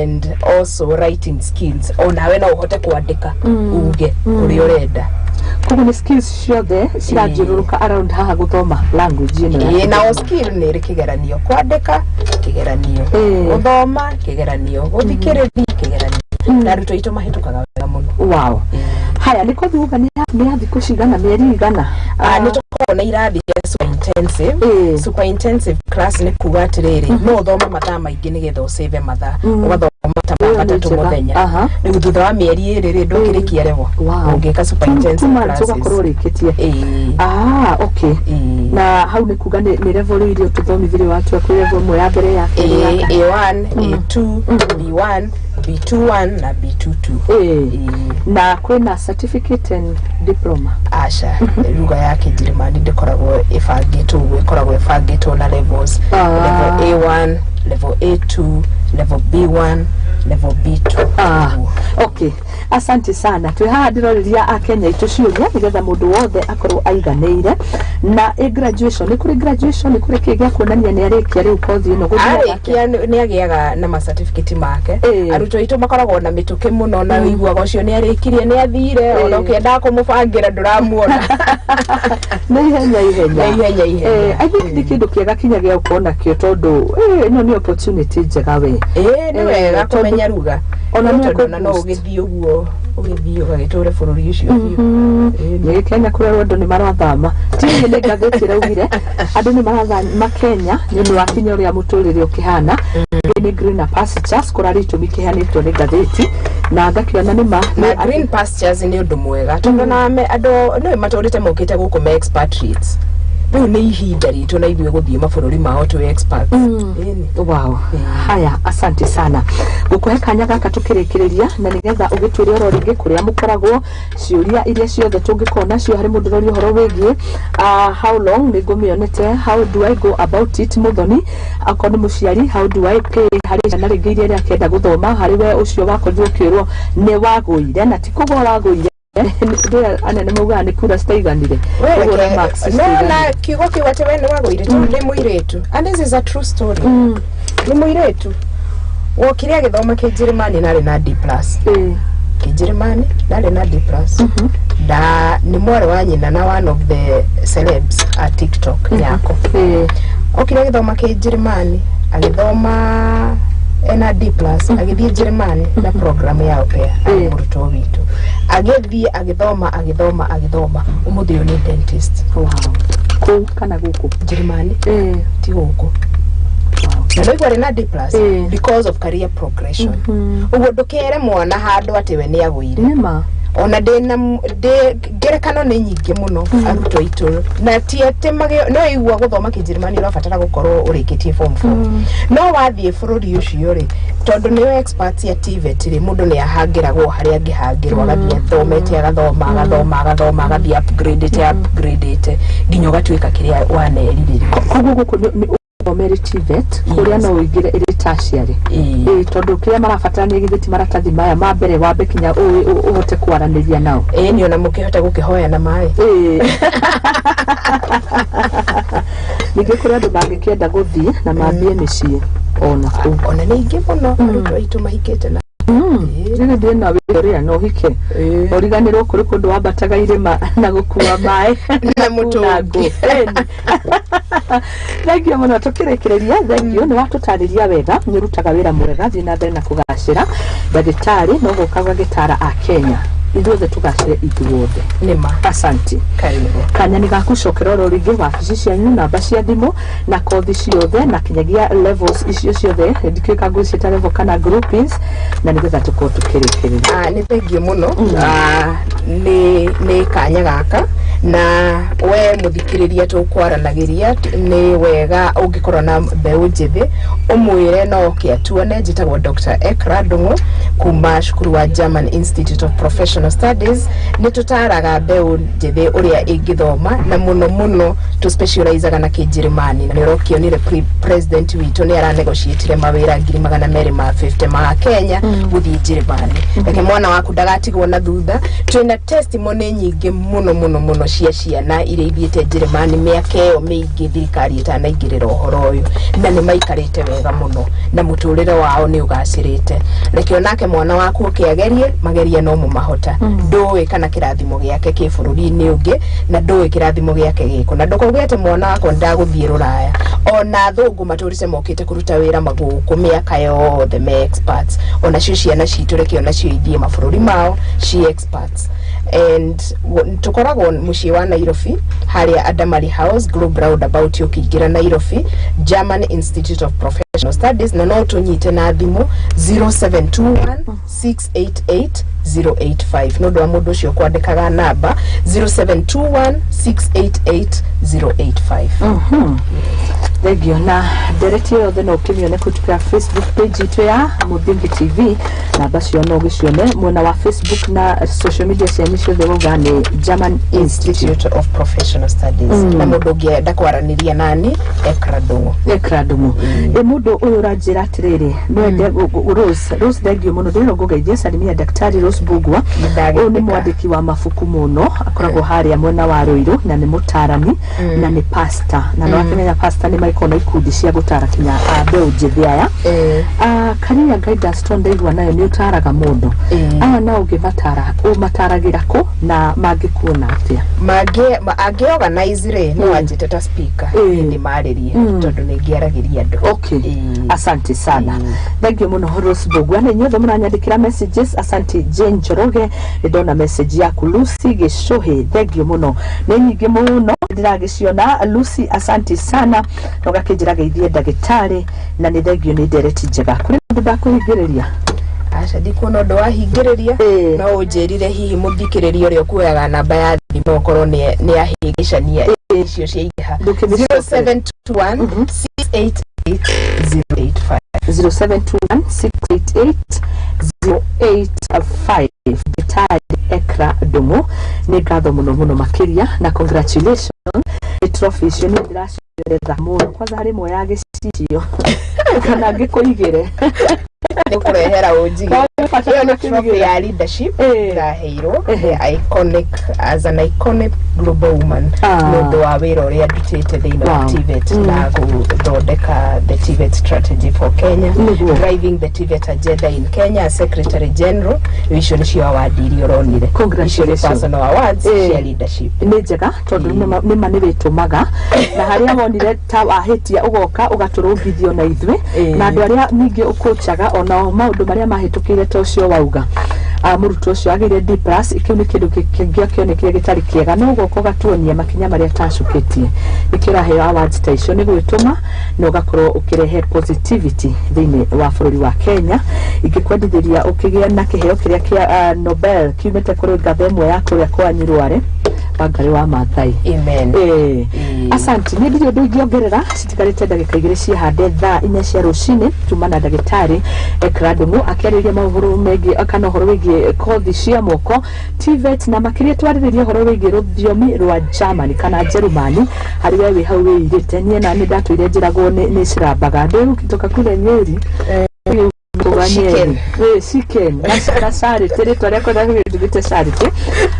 And also writing skills, onawe no ũhote kwandĩka uge ũrĩa ũrenda. Koguo nĩ skills ciothe cirathiũrũrũka around haha gũthoma language ĩno ya Ĩĩ, na o skill nĩ ĩrĩ kĩgeranio. Kwandĩka kĩgeranio, gũthoma kĩgeranio, gũthikĩrĩria kĩgeranio, na arutwo aitũ mahĩtũkaga wega mũno. Wow. Haya, nĩ kothi uga nĩ ya thikũ cigana, mĩeri igana? Nĩ tũkoragwo na irathi cia super intensive. Super intensive class nĩ kuga atĩrĩrĩ, no ũthome mathaa maingĩ nĩgetha ũsave mathaa, ũgathoma ta Ĩyo mathaa nĩ 3 njega. mũthenya. Rĩu thutha wa mĩeri 2 rĩ, ndũkĩrĩkia level ũngĩka super intensive 2 months classes. ũgakorwo ũrĩkĩtie. Ĩĩ. Ah, okay. Ĩĩ. Na hau nĩ kuga nĩ level iria tũthomithirie watu kwĩ level ĩmwe ya mbere, ya kerĩ, ya A, A1, A2, B1, B21 na B22. Ĩĩ. Na kwĩna certificate and diploma? Aca, ruga ya Kĩnjĩrĩmani ndĩkoragwo ĩbangĩtwo ũguo, ĩkoragwo ĩbangĩtwo na levels. Level A1, level A2, level B1, level B2. Ah, okay, asante sana. Twĩ haha ndĩrorĩria akenya aitũ ciũria nĩgetha mũndũ wothe akorwo aiganĩire. Na ĩ graduation, nĩ kũrĩ graduation, nĩ kũrĩ kĩ gĩa kuonania nĩ arĩkia rĩu kothi ĩno? Gũthiaga atĩa? Arĩkia nĩ agĩaga na macertificate make. Arutwo aitũ makoragwo na mĩtũkĩ mũno, na ũiguaga ũcio nĩ arĩkirie, nĩ athire, ona ũkĩendaga kũmũbangĩra ndũramuona. Nĩ ihenya ihenya. Nĩ ihenya ihenya. I think nĩ kĩndũ kĩega kinya gĩa gũkorwo nakĩo tondũ ĩno nĩ opportunity njega we. Ĩĩ, nĩ wega kũmenya ruga Ona nĩ tondũ ona no ũkũ-boost. ũgĩthiĩ ũguo, ũgĩthiĩ ũgagĩtũre bũrũri ũcio biũ. Nĩ Kenya kũrĩa andũ nĩ marathama, ti niĩ, nĩ ngathĩti ĩraugire andũ nĩ marathama Kenya nĩ ũndũ wa kinya ũrĩa mũtũrĩre ũkĩhana. Nĩ greener pastures kũrarĩ itũmi kĩheanĩtwo nĩ ngathĩti na ngakĩona nĩ ma. Na green pastures nĩ ũndũ mwega tondũ na andũ nĩ matũrĩte mokĩte gũkũ me expatriates. Rĩu nĩ ihinda ritũ na ithuĩ gũthiĩ mabũrũri mao twĩ experts. Ĩni. Wow. Haya, asante sana. Ngũkũhe kanya gaka tũkĩrĩkĩrĩria na nĩgetha ũgĩtwĩre oro rĩngĩ kũrĩa mũkoragwo, ciũria iria ciothe tũngĩkorwo nacio harĩ mũndũ ũroria ũhoro wĩgiĩ how long nĩ ngũmĩonete, how do I go about it, mũthoni akorwo nĩ mũciari, how do I pay harĩ ciana rĩngĩ iria akĩenda gũthoma, harĩ we ũcio wakorirwo ũkĩrwo nĩ wagũire na ti kũgwa wagũire, ndĩ anene maugaga nĩ kura citaiganire. Ũguo na marks No citiiganire. Na kiugo kĩu atĩ we nĩ wagũire, tondũ nĩ mũirĩtu, and this is a true story, nĩ mũirĩtu wokire agĩthoma Kĩnjĩrĩmani na arĩ na D+. Kĩnjĩrĩmani na arĩ na D+, na nĩ mwarĩ wa nyina na one of the celebs a TikTok yako. Okire agĩthoma Kĩnjĩrĩmani, agĩthoma ena D+, agĩthiĩ Njĩrĩmani na program ya au pair, arĩ mũrutwo witũ, agĩthiĩ agĩthoma, agĩthoma, agĩthoma, ũmũthĩ ũyũ nĩ dentist. Wow. Kũu kana gũkũ? Njĩrĩmani, ti gũkũ. Na ndoigua arĩ na D+, because of career progression. Ũguo ndũkere mwana handũ atĩ we nĩ agũire. Nĩma. Ona ndĩna ndĩ ngerekano nĩ nyingĩ mũno, arutwo aitũ, na ti atĩ no igua gũthoma Kĩnjĩrĩmani ũrabatara gũkorwo ũrĩkĩtie form 4, no wathiĩ bũrũri ũcio rĩ, tondũ nĩo experts ya TVET rĩ, mũndũ nĩ ahangĩragwo harĩa angĩhangĩrwo, agathiĩ athomete, agathoma, agathoma, agathoma, agathiĩ upgradĩte, upgradĩte nginya ũgatuĩka kĩrĩa wanerirĩria. Koguo gũkũ nĩ ũthomere TVET kũrĩa no ũingĩre ĩrĩ tertiary? Ĩĩ. Ĩĩ, tondũ kĩrĩa marabatara nĩ githĩ ti maratathi maya ma mbere wambe kinya ũhote kwaranĩria nao? Ĩĩ, nĩ ona mũkĩhota gũkĩhoya na maĩ. Ĩĩ. Ningĩ kũrĩ andũ mangĩkĩenda gũthiĩ na mambie mĩciĩ ona kũu? Ona nĩ aingĩ mũno arutwo aitũ mahikĩte na Rĩrĩ ndĩna wĩra na ũhike ũriganĩrwo kũrĩ kũndũ wambataga irĩma na gũkua maĩ na mũtũngi. Thank you mũno. Tũkĩrĩkĩrĩria, thank you, nĩ watũtarĩria wega, nĩ ũrutaga wĩra mwega, thiĩ na mbere na kũgacĩra, ndagĩtarĩ, no gũka ũgagĩtara a Kenya ithuothe tũgacĩre ithuothe. Nĩma. Asante. Karibu. Kanya nĩ gakucokera oro rĩngĩ, wabici cianyu, namba cia thimũ na kothi ciothe na kinyagia levels icio ciothe, ndikĩũĩ ka ngũciĩta level kana groupings, na nĩgetha tũkorwo tũkĩrĩkĩrĩria. Ah, nĩ thank you mũno. Ah, nĩ kanya gaka na we mũthikĩrĩria tũkwaranagĩria, nĩ wega ũngĩkorwo na mbeũ njĩthĩ ũmwĩre no oke atuone. Njĩtagwo Dr. Ekra Ndung'u kuma cukuru wa German Institute of Professional Studies. Nĩ tũtaraga mbeũ njĩthĩ ũrĩa ĩngĩthoma, na mũno mũno tũ specializaga na Kĩnjĩrĩmani, na nĩ ũrokĩonire president witũ nĩ aranegotiatire mawĩra 250,000 ma Kenya gũthiĩ Njĩrĩmani. Reke mwana waku ndagatigwo na thutha. Twĩna testimony nyingĩ mũno mũno mũno cia ciana iria ithiĩte Njĩrĩmani mĩaka ĩyo mĩingĩ thirikari ĩtanaingĩrĩra ũhoro ũyũ, na nĩ maikarĩte wega mũno na mũtũrĩre wao nĩ ũgacĩrĩte. Reke onake mwana waku ũkĩagerie magerie, no mũmahota. Ndũĩ kana kĩrathimo gĩake kĩ bũrũri-inĩ ũngĩ, na ndũĩ kĩrathimo gĩake gĩkũ, na ndũkauge atĩ mwana wakwa ndagũthiĩ rũraya. Ona thũngũ matũrĩte mokĩte kũruta wĩra magũkũ mĩaka yothe me experts. Onacio ciana citũ reke onacio ithiĩ mabũrũri mao ci experts. And tũkoragwo mũciĩ wa Nairobi harĩa Adamari House, Globe Roundabout, ũkĩingĩra Nairobi, German Institute of Professional Studies, na no tũnyite na thimũ 0721 688 085. Nĩ ũndũ wa mũndũ ũcio kwandĩkaga namba, 0721 688 085. Thengio, na ndereti yothe no ũkĩmĩone kũhĩtũkĩra Facebook page itũ ya Mũthingi TV. Namba cio no ũgĩcione mwena wa Facebook na social media cianyu ciothe. Wauga nĩ German Institute Institute of Professional Studies, na mũndũ ũngĩenda kwaranĩria nani, Ekra Ndung'u. Ekra Ndung'u. Ĩ mũndũ ũyũ ũranjĩra atĩrĩrĩ, no ende Rose, Rose, thengio mũno, ndĩrenda ngũgeithie, salimia Daktari Rose Mbugua. Ũyũ nĩ mwandĩki wa mabuku mũno, akoragwo harĩa mwena wa Ruiru, na nĩ mũtarani na nĩ pastor, na no akĩmenya pastor nĩ magĩkorwo na ikundi cia gũtara kinya a mbeũ njĩthĩ aya. Ah, career guidance to ndaigua nayo nĩ ũtaraga mũndũ. Aya no ũngĩmatara, ũmataragĩra kũ na mangĩkuona atĩa? Mangĩ angĩ organize rĩ, no anjĩte ta speaker, ndĩ marĩrie tondũ nĩ ngĩaragĩria andũ. Okay. Asante sana, thank you mũno, Rose Mbugua, na inyuothe mũranyandĩkĩra messages, asante. Jane Njoroge, nĩ ndona message yaku. Lucy Gĩcũhĩ, thank you mũno, nĩ nyingĩ mũno ndĩragĩciona. Lucy, asante sana, na ũgakĩnjĩra geithie ndagĩtarĩ, na nĩ thank you, nĩ ndereti njega. Kũrĩ ũndũ ndakũhingĩrĩria? Aca, ndikuona ũndũ wahingĩrĩria. No ũnjĩrire hihi mũthikĩrĩria ũrĩa ũkuoyaga namba ya thimũ okorwo nĩ ahĩngĩcania. Icio ciaingĩha. 0721 688 085. 0721 688 085. Ndagĩtarĩ Ekra Ndung'u, nĩ ngatho mũno mũno makĩria na congratulations nĩ trophy icio. Nĩ ndĩracionetha mũno, kwanza harĩ ĩmwe ya gĩcicio kana ngĩkũigĩre. Nĩ kũrehera ũnjigĩ. Ĩyo nĩ trophy ya leadership ndaheirwo, the iconic, as an iconic global woman, nĩ ũndũ wa wĩra ũrĩa ndutĩte thĩinĩ wa TVET na gũthondeka the TVET strategy for Kenya, driving the TVET agenda in Kenya as Secretary General. Icio nĩcio award iria ũronire. Icio nĩ personal awards cia leadership. Nĩ njega tondũ nĩma nĩ wĩtũmaga na harĩa wonire ta wahĩtia ũgoka ũgatũrũngithio na ithuĩ na andũ arĩa ningĩ ũkũchaga onao maũndũ marĩa mahĩtũkĩire ta ũcio wauga mũrutwo ũcio agĩire D plus. Kĩu nĩ kĩndũ kĩngĩakĩonekire gĩtarĩ kĩega, no ũgoka ũgatuonia makinya marĩa atacũkĩtie. Nĩkĩo ũraheo awards ta icio, nĩ gwĩtũma na ũgakorwo ũkĩrehe positivity thĩinĩ wa bũrũri wa Kenya. Ingĩkwendithĩria ũkĩgĩa na kĩheo kĩrĩa kĩa Nobel kiumĩte kũrĩ ngatha ĩmwe ya kũrĩa kwanyu Rware, Wangari wa Maathai. Amen. Asante, nĩ ndirĩ ũndũ ingĩongerera. Citigarĩte ndagĩka 2 ciahande thaa 4 cia rũcinĩ. Tuma na ndagĩtarĩ Ekra Ndung'u akĩarĩria maũhoro megiĩ kana ũhoro wĩgiĩ kothi cia moko TVET, na makĩria twarĩrĩria ũhoro wĩgiĩ rũthiomi rwa Germany kana Njerumani. Harĩ we wĩ hau wĩirĩte, niĩ na nĩ ndatũire njĩragwo nĩ cirambaga ndĩgũkitoka kule Nyeri. Chicken na charity, rĩtwa rĩakwa ndagĩtugĩte charity,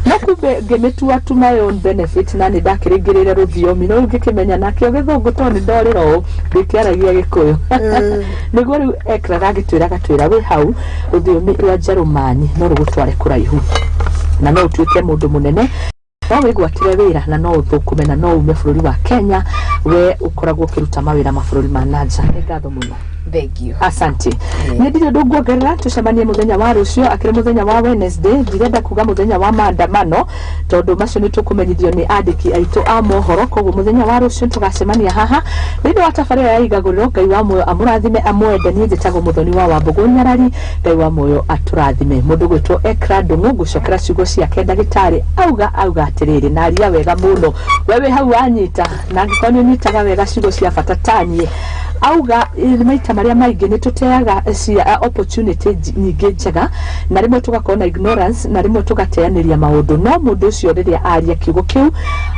no kumbe ngĩmĩtua to my own benefit, na nĩ ndakĩrĩngĩrĩire rũthiomi no rĩu ngĩkĩmenya nakĩo gĩthũngũ tondũ nĩ ndorĩra ũũ ndĩkĩaragia gĩkũyũ. Nĩguo rĩu Ekra agĩtwĩra agatwĩra wĩ hau rũthiomi rwa Njerumani no rũgũtware kũraihu na no ũtuĩke mũndũ mũnene, no wĩgwatĩre wĩra na no ũthũkũme na no ume bũrũri wa Kenya we ũkoragwo ũkĩruta mawĩra mabũrũri ma nanja. Nĩ ngatho mũno. Thank you. Asante. Nĩ ndirĩ ũndũ nguongerera. Tũcemanie mũthenya wa rũciũ, akĩrĩ mũthenya wa Wednesday. Ndirenda kuga mũthenya wa maandamano tondũ macio nĩ tũkũmenyithio nĩ andĩki aitũ a mohoro. Koguo mũthenya wa rũciũ tũgacemania haha thĩinĩ wa tabarĩra ya Igagũrĩro. Ngai wa muoyo amũrathime, amwende. Niĩ njĩtagwo Mũthoni wa Wambũgũ Nyarari. Ngai wa muoyo atũrathime. Mũndũ gwĩtwo Ekra Ndung'u, ngũcokera ciugo ciake ndagĩtarĩ auga atĩrĩrĩ, na aria wega mũno. We wĩ hau wanyita, na angĩkorwo nĩ ũnyitaga wega ciugo cia bata taniĩ, auga maita marĩa maingĩ nĩ tũteaga cia opportunity nyingĩ njega, na rĩmwe tũgakorwo na ignorance, na rĩmwe tũgateanĩria maũndũ. No mũndũ ũcio rĩrĩa aria kiugo kĩu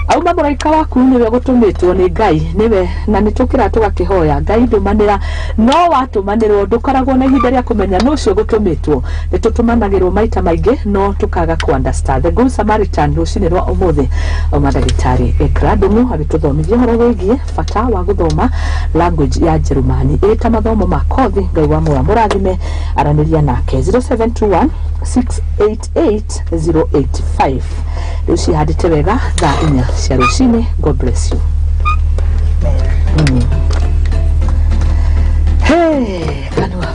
auma mũraika waku, nĩwe gũtũmĩtwo nĩ Ngai, nĩwe na nĩ tũkĩra tũgakĩhoya Ngai ndũmanĩra, no watũmanĩrwo ndũkoragwo na ihinda rĩa kũmenya nũ ũcio gũtũmĩtwo. Nĩ tũtũmanagĩrwo maita maingĩ no tũkaga kũ understand. The Good Samaritan rũcinĩ rwa ũmũthĩ auma ndagĩtarĩ Ekra Ndung'u agĩtũthomithia ũhoro wĩgiĩ bata wa gũthoma language ya Njerumani ĩrĩ ta mathomo ma kothi. Ngai wa muoyo mũrathime. Aranĩria nake 0721 688 085. Rĩu cihandĩte wega thaa 4 cia rũcinĩ. God bless you. Hey, kanua.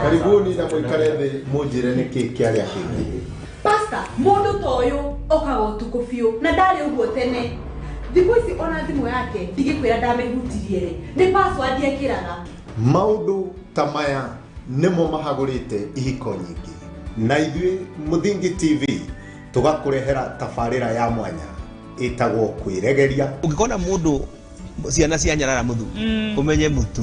Karibuni na mũikare thĩ mũnjĩre nĩkĩ kĩarĩa kĩngĩ. Pastor, mũndũ ta ũyũ okaga ũtukũ biũ na ndarĩ ũguo tene. Thikũ ici ona thimũ yake ndigĩkwĩra ndamĩhutirie rĩ, nĩ password ekĩraga. Maũndũ ta maya nĩmo mahagũrĩte ihiko nyingĩ, na ithuĩ Mũthingi TV tũgakũrehera tabarĩra ya mwanya ĩtagwo Kwĩregeria. Ũngĩkona mũndũ ciana cia nyarara mũthuri, ũmenye mũtumia.